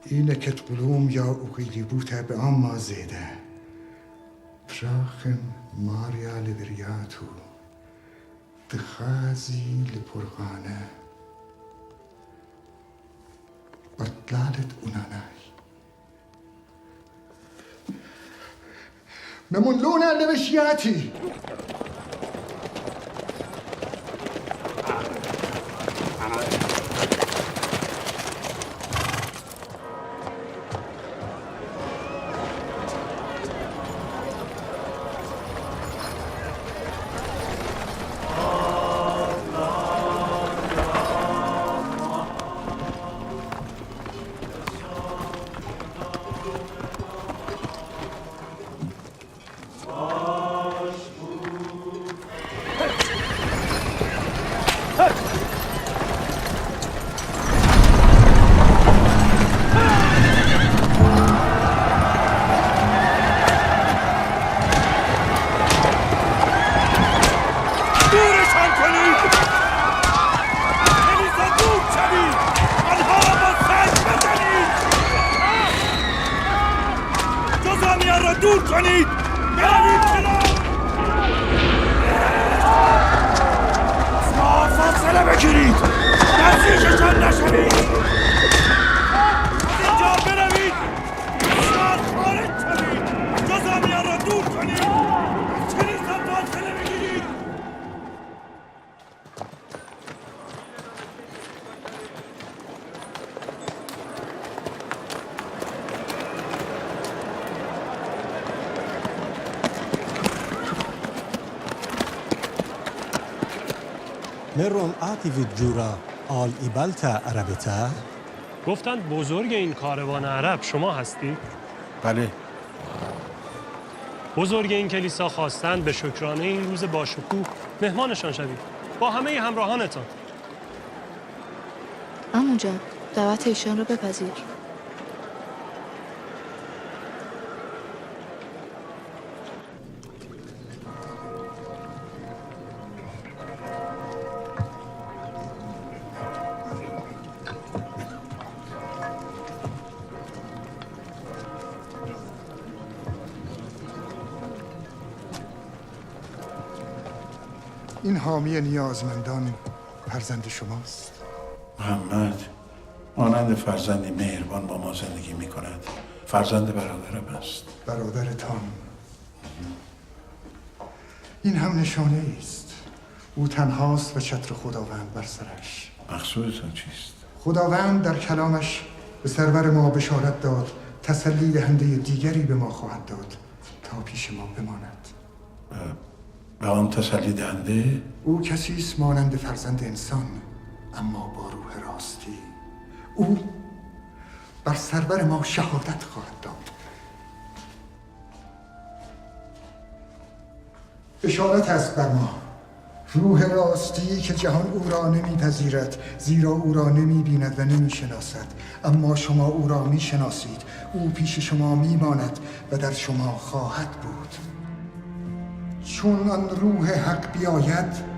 Speaker 7: اینکت قلوم یا اقیلیبوت به آما زیده پراخم ماریا لبریاتو دخازی لپرغانه بطلالت اونانای ممنلونا لبشیاتی.
Speaker 2: مروم آتیوید جورا آل ایبالتا عربتا.
Speaker 10: گفتند بزرگ این کاروان عرب شما هستی؟
Speaker 6: بله.
Speaker 10: بزرگ این کلیسا خواستند به شکرانه این روز باشکوه مهمانشان شوید با همه همراهانتان.
Speaker 8: عمو جان، دعوت ایشان را بپذیر.
Speaker 7: این حامی نیازمندان فرزند شماست.
Speaker 6: محمد مانند فرزندی مهربان با ما زندگی می کند. فرزند برادرم است.
Speaker 7: برادرتان. این هم نشانه است. او تنهاست و چتر خداوند بر سرش.
Speaker 6: مقصودتان چیست؟
Speaker 7: خداوند در کلامش به سرور ما بشارت داد تسلی دهنده دیگری به ما خواهد داد تا پیش ما بماند.
Speaker 6: به آن تسلی دهنده؟
Speaker 7: او کسی است مانند فرزند انسان، اما با روح راستی. او بر سرور ما شهادت خواهد داد. بشارت است بر ما روح راستی که جهان او را نمیپذیرد، زیرا او را نمیبیند و نمیشناسد، اما شما او را میشناسید. او پیش شما میماند و در شما خواهد بود. چون آن روح حق بیاید،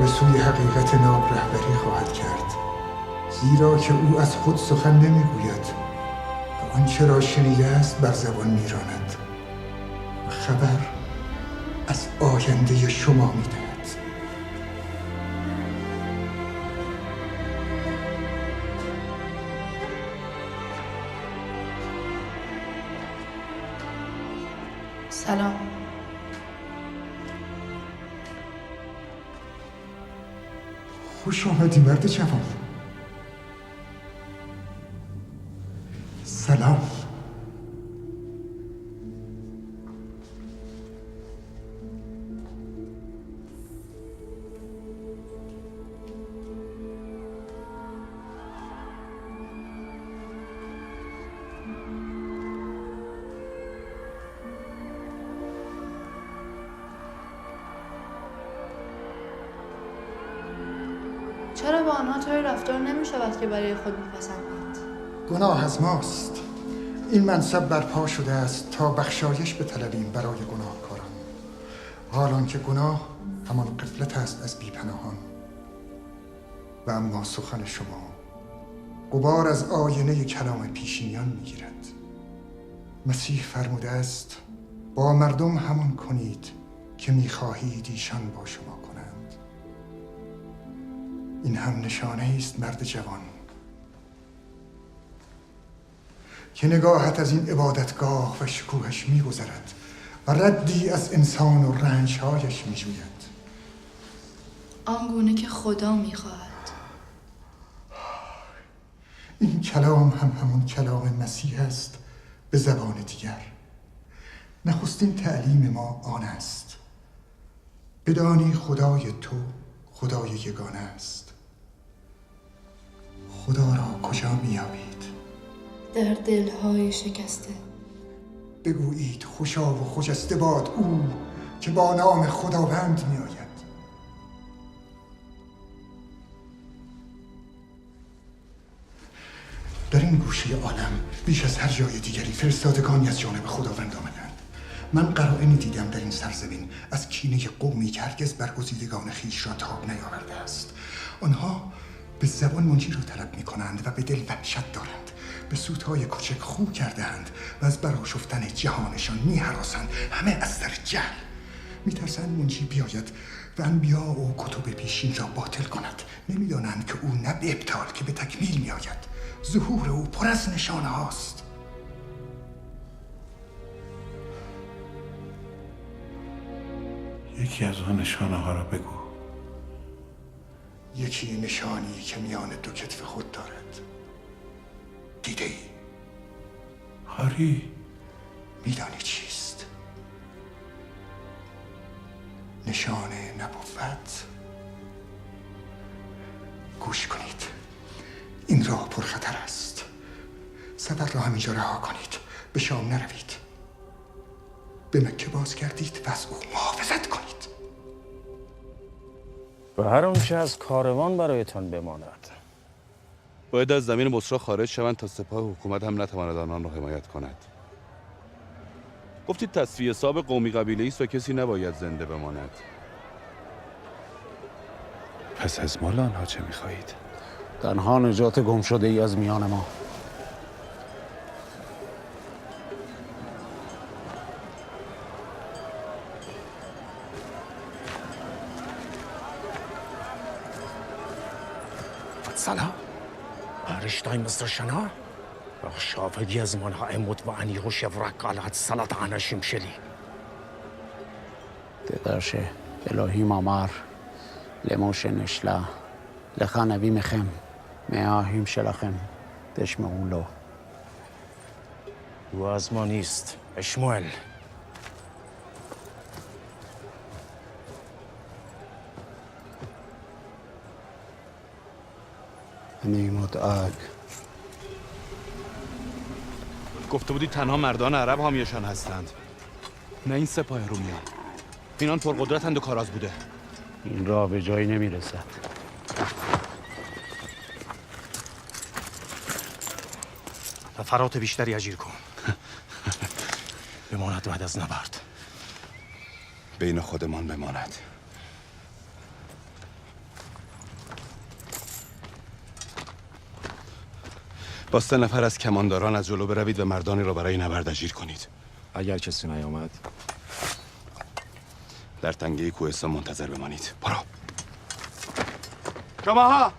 Speaker 7: سوی حقیقت ناب رهبری خواهد کرد، زیرا که او از خود سخن نمیگوید و آنچه را شنیده است بر زبان میراند و خبر از آینده شما میدهد.
Speaker 8: سلام.
Speaker 7: خوش آمدی مرد جوان. سلام.
Speaker 8: چرا با آنها طوری رفتار نمی شود که برای خود میپسندند؟
Speaker 7: گناه از ماست. این منصب برپا شده است تا بخشایش بطلبیم برای گناهکاران، حالان که گناه همان غفلت است از بیپناهان. و اما سخن شما غبار از آینه کلام پیشینیان میگیرد. مسیح فرموده است با مردم همان کنید که میخواهید ایشان با شما کنند. این هم نشانه است مرد جوان که نگاهت از این عبادتگاه و شکوهش میگذرد و ردی از انسان و رنجهایش میجوید،
Speaker 8: آنگونه که خدا میخواهد.
Speaker 7: این کلام هم همون کلام مسیح است به زبان دیگر. نخستین تعلیم ما آن است بدانی خدای تو خدای یگانه است. خدا را کجا می‌یابید؟
Speaker 8: در دلهای شکسته.
Speaker 7: بگویید خوشا و خجسته باد او که با نام خداوند می‌آید. در این گوشه عالم بیش از هر جای دیگری فرستادگانی از جانب خداوند آمدند. من قرائنی دیدم در این سرزمین از کینه قومی که هرگز برگزیدگان خویش را تاب نیاورده است. آنها به زبان منجی را طلب می‌کنند و به دل وحشت دارند. به سوت‌های کوچک خو کرده‌اند و از برآشفتن جهانشان می‌هراسند. همه از سر جهل می‌ترسند منجی بیاید و انبیا و کتب پیشین را باطل کند. نمی‌دانند که او نه به ابطال که به تکمیل می‌آید. ظهور او پر از نشانه هاست.
Speaker 6: یکی از آن نشانه ها را بگو.
Speaker 7: یکی نشانی که میان دو کتف خود دارد. دیده ای؟
Speaker 6: آری.
Speaker 7: میدانی چیست؟ نشان نبوت. گوش کنید، این راه پرخطر است. سفر را همینجا رها کنید، به شام نروید، به مکه بازگردید و از او محافظت کنید.
Speaker 15: و هر آنچه از کاروان برایتان بماند.
Speaker 11: باید از زمین بصرا خارج شوند تا سپاه حکومت هم نتواند آنان را حمایت کند. گفتید تصفیه حساب قومی قبیله است و کسی نباید زنده بماند.
Speaker 14: پس از مال آنها چه میخواهید؟
Speaker 17: تنها نجات گم شده ای از میان ما.
Speaker 1: سلام رشتای مصر شنا شافگی از من اموت و انی חושב רק על הצלת האנשים שלי.
Speaker 17: תדע שאלוהים אמר למשה נשלה, לך נביא מכם, מהאחים שלכם, תשמעו לו.
Speaker 1: او از ما نیست اشموئل.
Speaker 17: אני מודאג.
Speaker 11: گفته بودی تنها مردان عرب حامیشان هستند، نه این سپاه رومیان. اینان پرقدرتند و کاراز بوده.
Speaker 17: این راه به جایی نمیرسد.
Speaker 1: نفرات بیشتری اجیر کن. بماند بعد از نبرد.
Speaker 11: بین خودمان بماند. با 3 نفر از کمانداران از جلو بروید و مردانی را برای نبرد اجیر کنید.
Speaker 14: اگر کسی نیامد
Speaker 11: در تنگه کوهستان منتظر بمانید. برو. شماها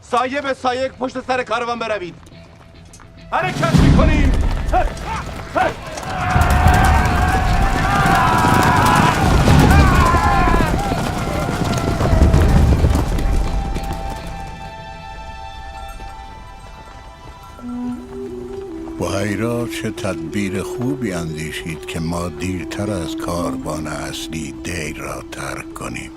Speaker 11: سایه به سایه پشت سر کاروان بروید. حرکت میکنیم.
Speaker 6: بحیرا چه تدبیر خوبی اندیشید که ما دیرتر از کاروان اصلی دیر را ترک کنیم.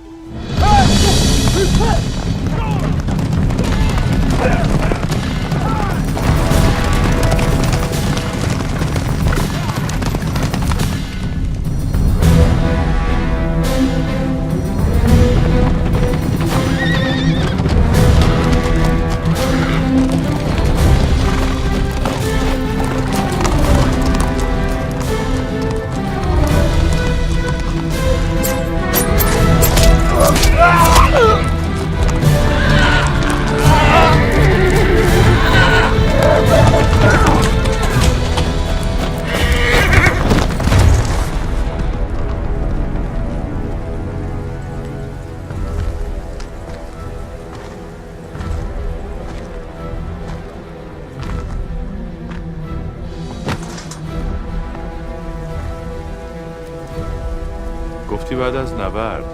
Speaker 11: گفتی بعد از نبرد.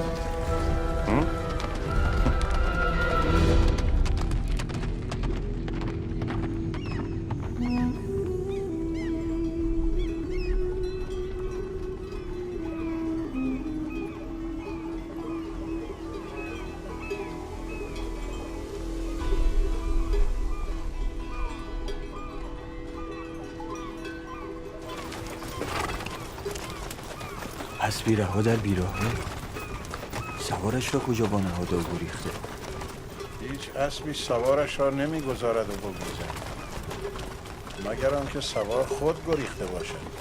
Speaker 21: پس بیرها در بیراهه؟ سوارش را کجا با نهاده و گریخته؟
Speaker 6: هیچ اسبی سوارش را نمیگذارد و بگریزد، مگر آنکه سوار خود گریخته باشد.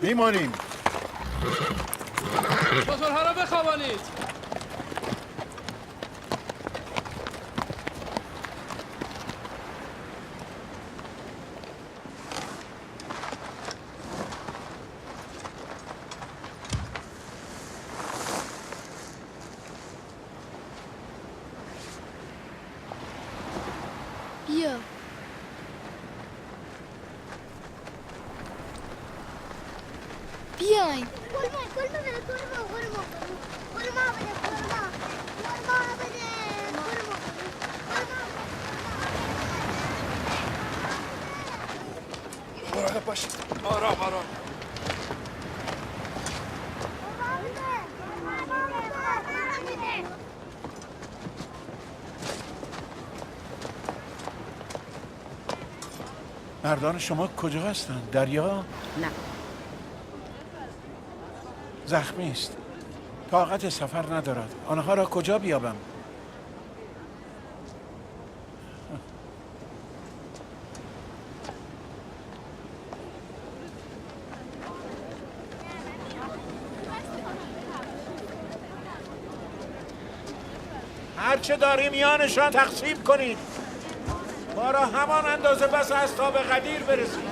Speaker 6: میمانیم.
Speaker 5: موتورها را بخوابانید.
Speaker 8: بیا. بیاین.
Speaker 11: مراقب باشید. آرام آرام.
Speaker 6: مردان شما کجا هستند؟ دریا؟
Speaker 13: نه.
Speaker 6: زخمی است. طاقت سفر ندارد. آنها را کجا بیابم؟ هرچه داری میانشان تقسیم کنید. ما را همان اندازه بس است تا به غدیر برسیم.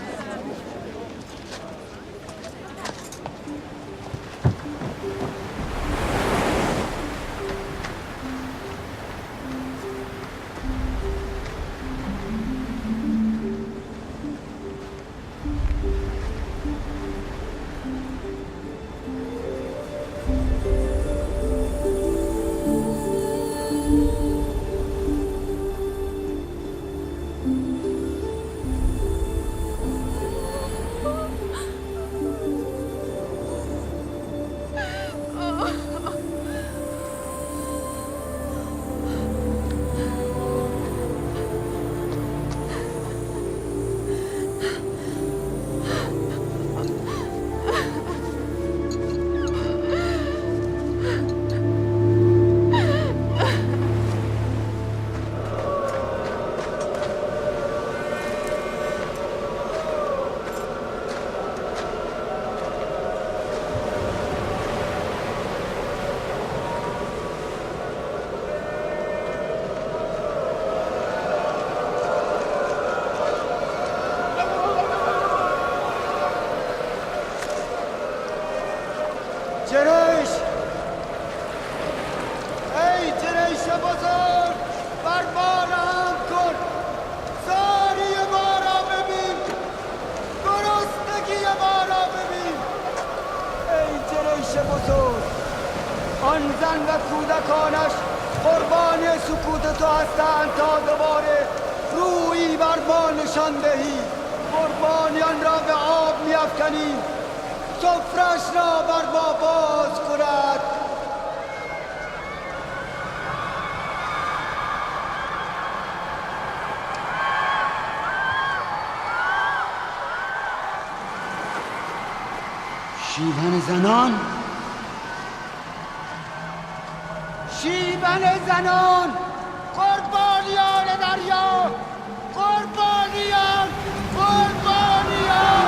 Speaker 18: جریش، ای جریش بزرگ، بر ما رحم کن. زاری ما را ببین، گرسنگی ما را ببین. ای جریش بزرگ، آن زن و کودکانش قربانی سکوت تو هستند تا دوباره رویی بر ما نشان دهی. قربانیان را به آب می‌افکنیم، سفرش را بر ما باز کند.
Speaker 17: شیون زنان،
Speaker 18: شیون زنان، قربانیان دریا، قربانیان، قربانیان،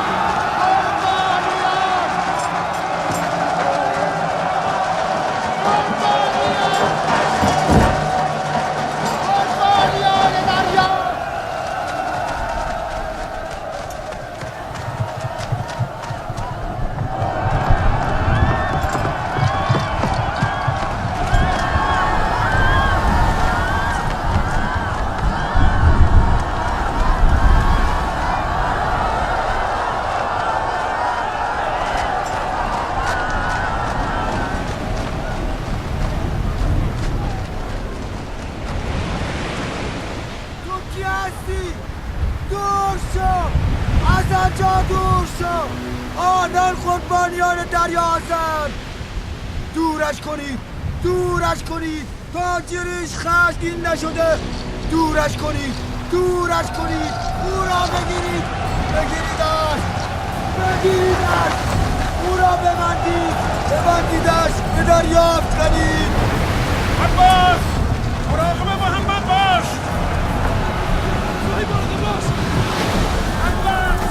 Speaker 18: قربانیان، قربانیان دریا. تو کی هستی؟ دور شو، از آنجا دور شو. آنان قربانیان دریا هستند. دورش کنید، دورش کنید تا جریش خشمگین نشده. دورش کنید، دورش کنید. او را بگیرید، بگیریدش، بگیریدش. او را ببندید، ببندیدش، به دریا افکنید.
Speaker 6: عباس، مراقب محمد باش.
Speaker 5: مراقب باش.
Speaker 6: عباس.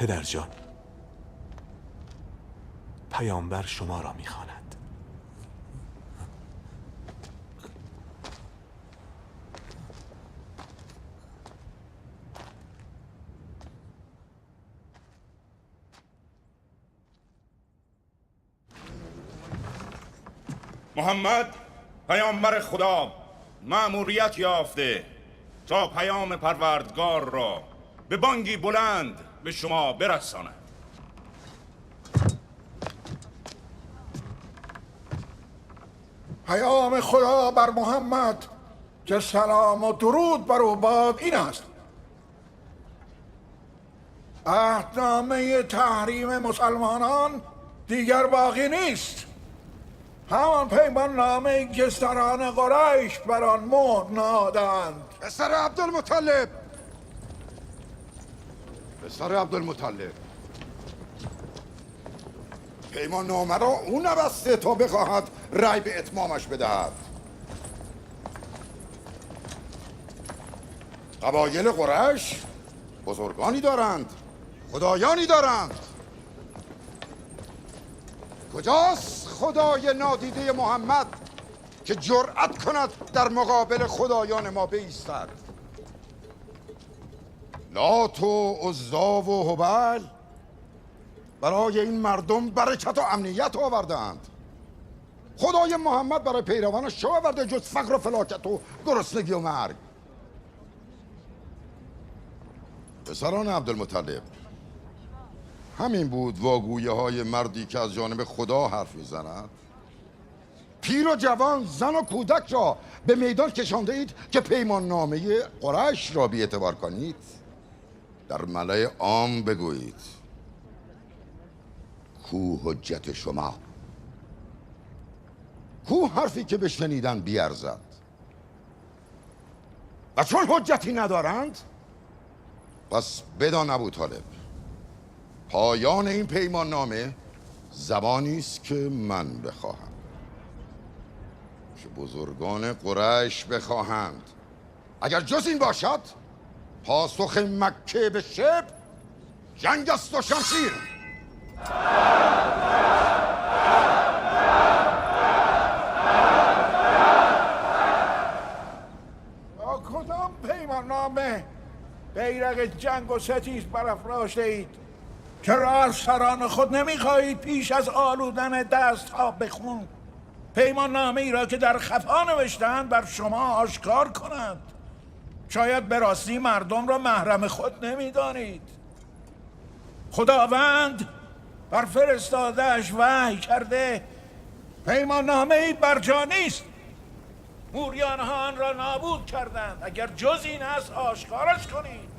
Speaker 12: پدرجان، پیامبر شما را میخواند.
Speaker 16: محمد پیامبر خدا مأموریت یافته تا پیام پروردگار را به بانگی بلند به شما برساند.
Speaker 6: پیام خدا بر محمد که سلام و درود بر او باد این است: عهدنامه تحریم مسلمانان دیگر باقی نیست. همان پیمان نامه که سران قریش بر آن مهر نهادند.
Speaker 7: پسر عبدالمطلب، پسر عبدالمطلب، پیمان نامه را او نبسته تا بخواهد رأی به اتمامش بدهد. قبایل قریش بزرگانی دارند، خدایانی دارند. کجاست خدای نادیده محمد که جرأت کند در مقابل خدایان ما بایستد؟ لات و عزی و هبل برای این مردم برکت و امنیت آوردند. خدای محمد برای پیروانش چه آورده جز فقر و فلاکت و گرسنگی و مرگ؟ پسران عبدالمطلب، همین بود واگویه های مردی که از جانب خدا حرف میزند؟ پیر و جوان، زن و کودک را به میدان کشانده اید که پیمان نامه قریش را بی اعتبار کنید؟ در ملأ عام بگویید کو حجت شما، کو حرفی که به شنیدن بیارزد؟ و چون حجتی ندارند پس بدان ابو طالب، پایان این پیمان نامه زمانی است که من بخواهم، که بزرگان قریش بخواهند. اگر جز این باشد پاسخ مکه به شب جنگ است و شمشیر.
Speaker 6: با کدام پیمان نامه بیرق جنگ و ستیز برافراشته اید؟ چرا از سران خود نمیخواهید پیش از آلودن دست ها به خون پیمان نامه ای را که در خفا نوشتند بر شما آشکار کنند؟ شاید به راستی مردم را محرم خود نمیدانید. خداوند بر فرستاده‌اش وحی کرده پیمان نامه ای بر جا نیست. موریان ها آن را نابود کردند. اگر جز این است آشکارش کنید.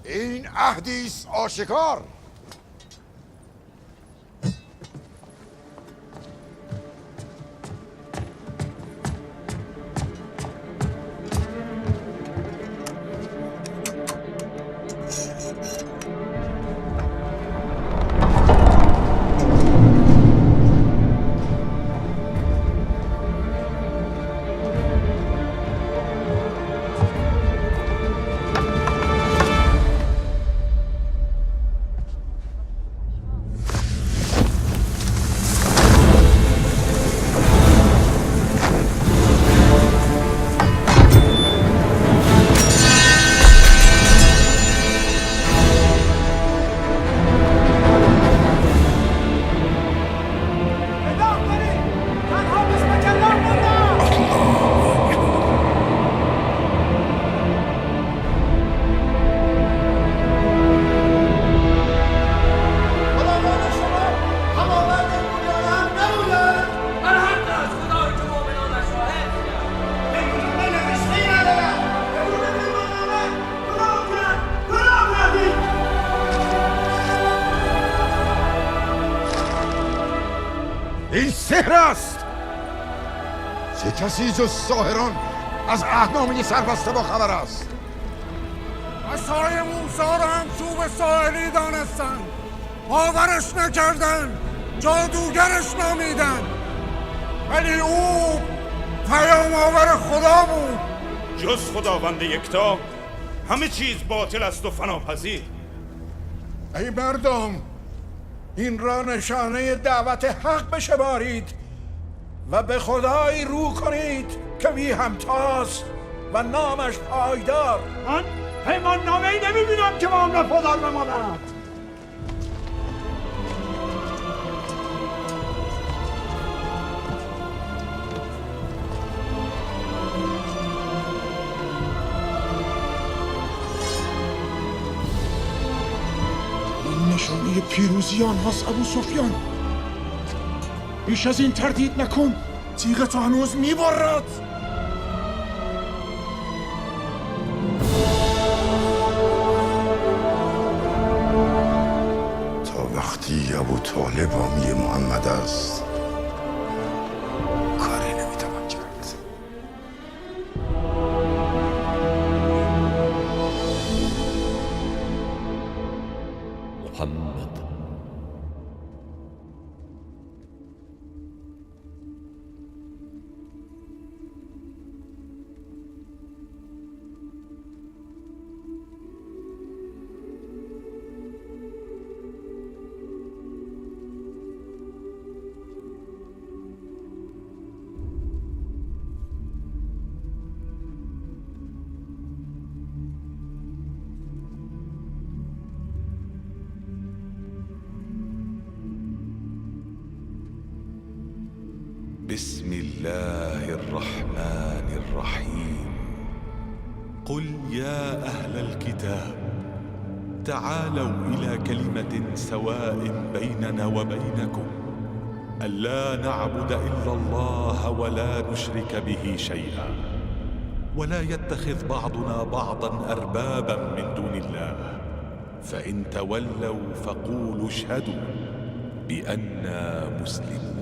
Speaker 7: این عهدی است آشکار. این سحر است. چه کسی جز ساحران از عهدنامه سربسته با خبر است؟
Speaker 6: عصای موسی را هم چوب ساحری دانستند، باورش نکردند، جادوگرش نامیدند، ولی او پیام آور خدا بود.
Speaker 16: جز خداوند یکتا همه چیز باطل است و فناپذیر.
Speaker 6: ای مردم، این را نشانه دعوت حق بشمارید و به خدایی رو کنید که بی همتاست و نامش پایدار.
Speaker 25: من پیمان نامه ای نمیبینم که با آن وفادار بماند.
Speaker 6: این نشانه پیروزی آنهاست ابو سفیان. بیش از این تردید نکن، تیغ تو هنوز میبرد.
Speaker 9: تا وقتی ابو طالب حامی محمد است کاری نمیتوان کرد.
Speaker 20: محمد
Speaker 22: بسم الله الرحمن الرحيم. قل يا أهل الكتاب تعالوا إلى كلمة سواء بيننا وبينكم ألا نعبد إلا الله ولا نشرك به شيئا ولا يتخذ بعضنا بعضا أربابا من دون الله فإن تولوا فقولوا اشهدوا بأننا مسلمون.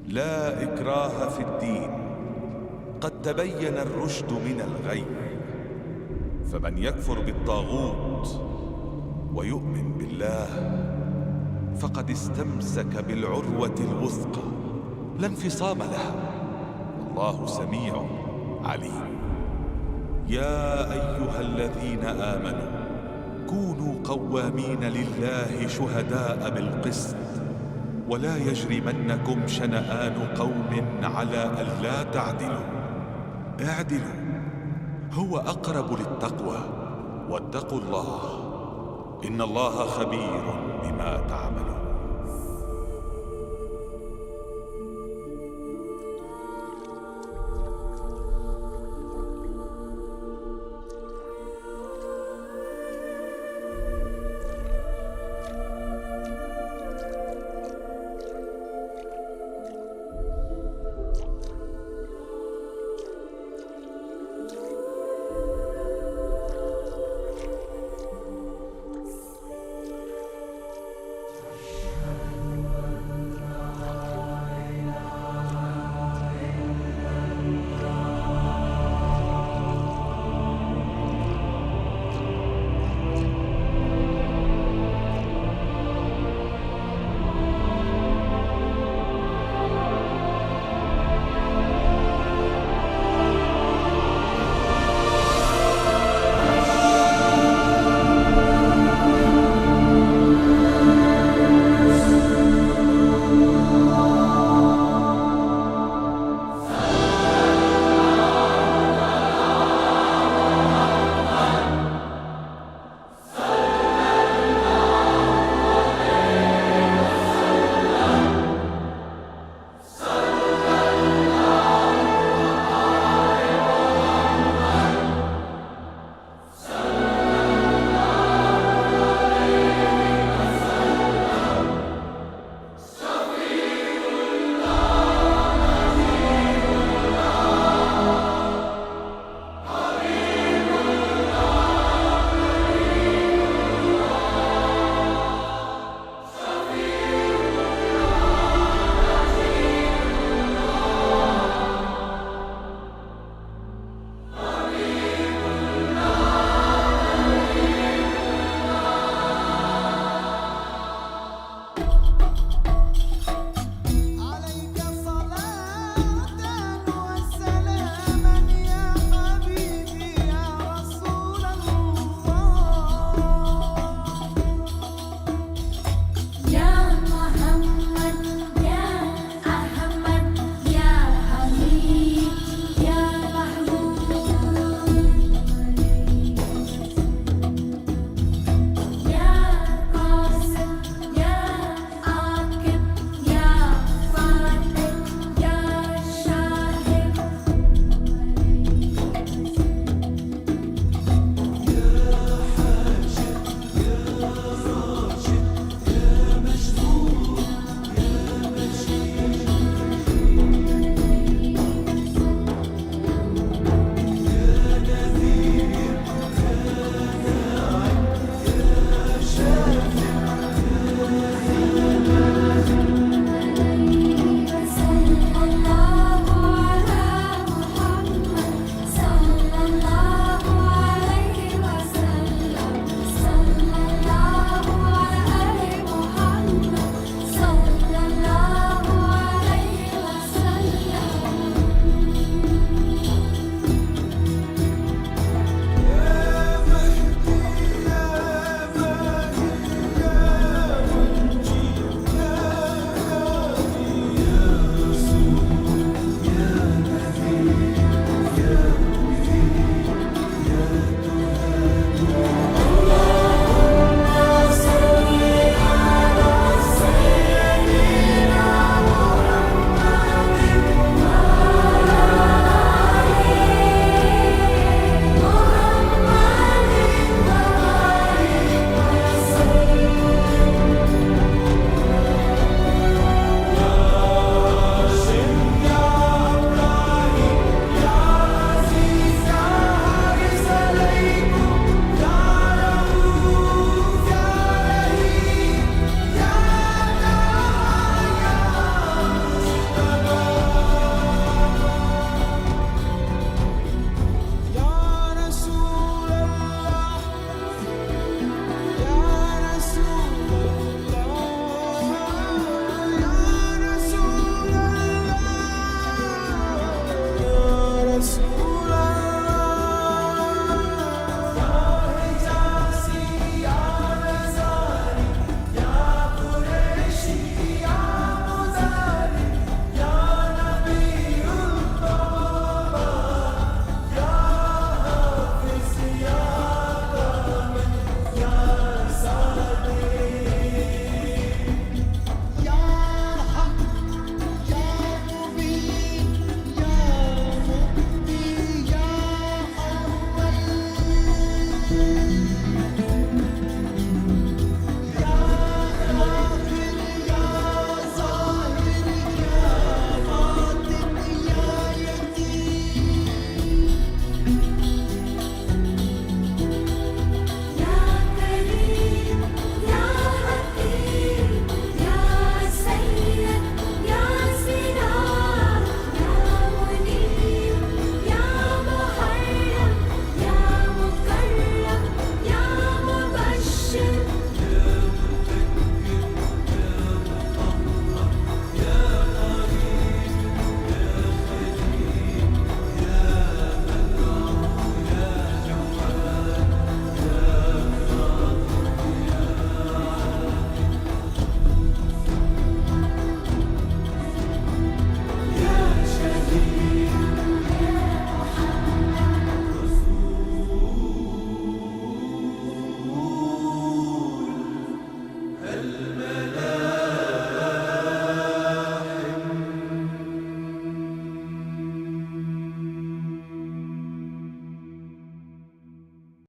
Speaker 22: لا إكراه في الدين، قد تبين الرشد من الغي، فمن يكفر بالطاغوت ويؤمن بالله فقد استمسك بالعروة الوثقى لا انفصام لها، والله سميع عليم. يا أيها الذين آمنوا كونوا قوامين لله شهداء بالقسط ولا يجرمنكم شنآن قوم على ألا تعدلوا، اعدلوا هو أقرب للتقوى، واتقوا الله إن الله خبير بما تعملون.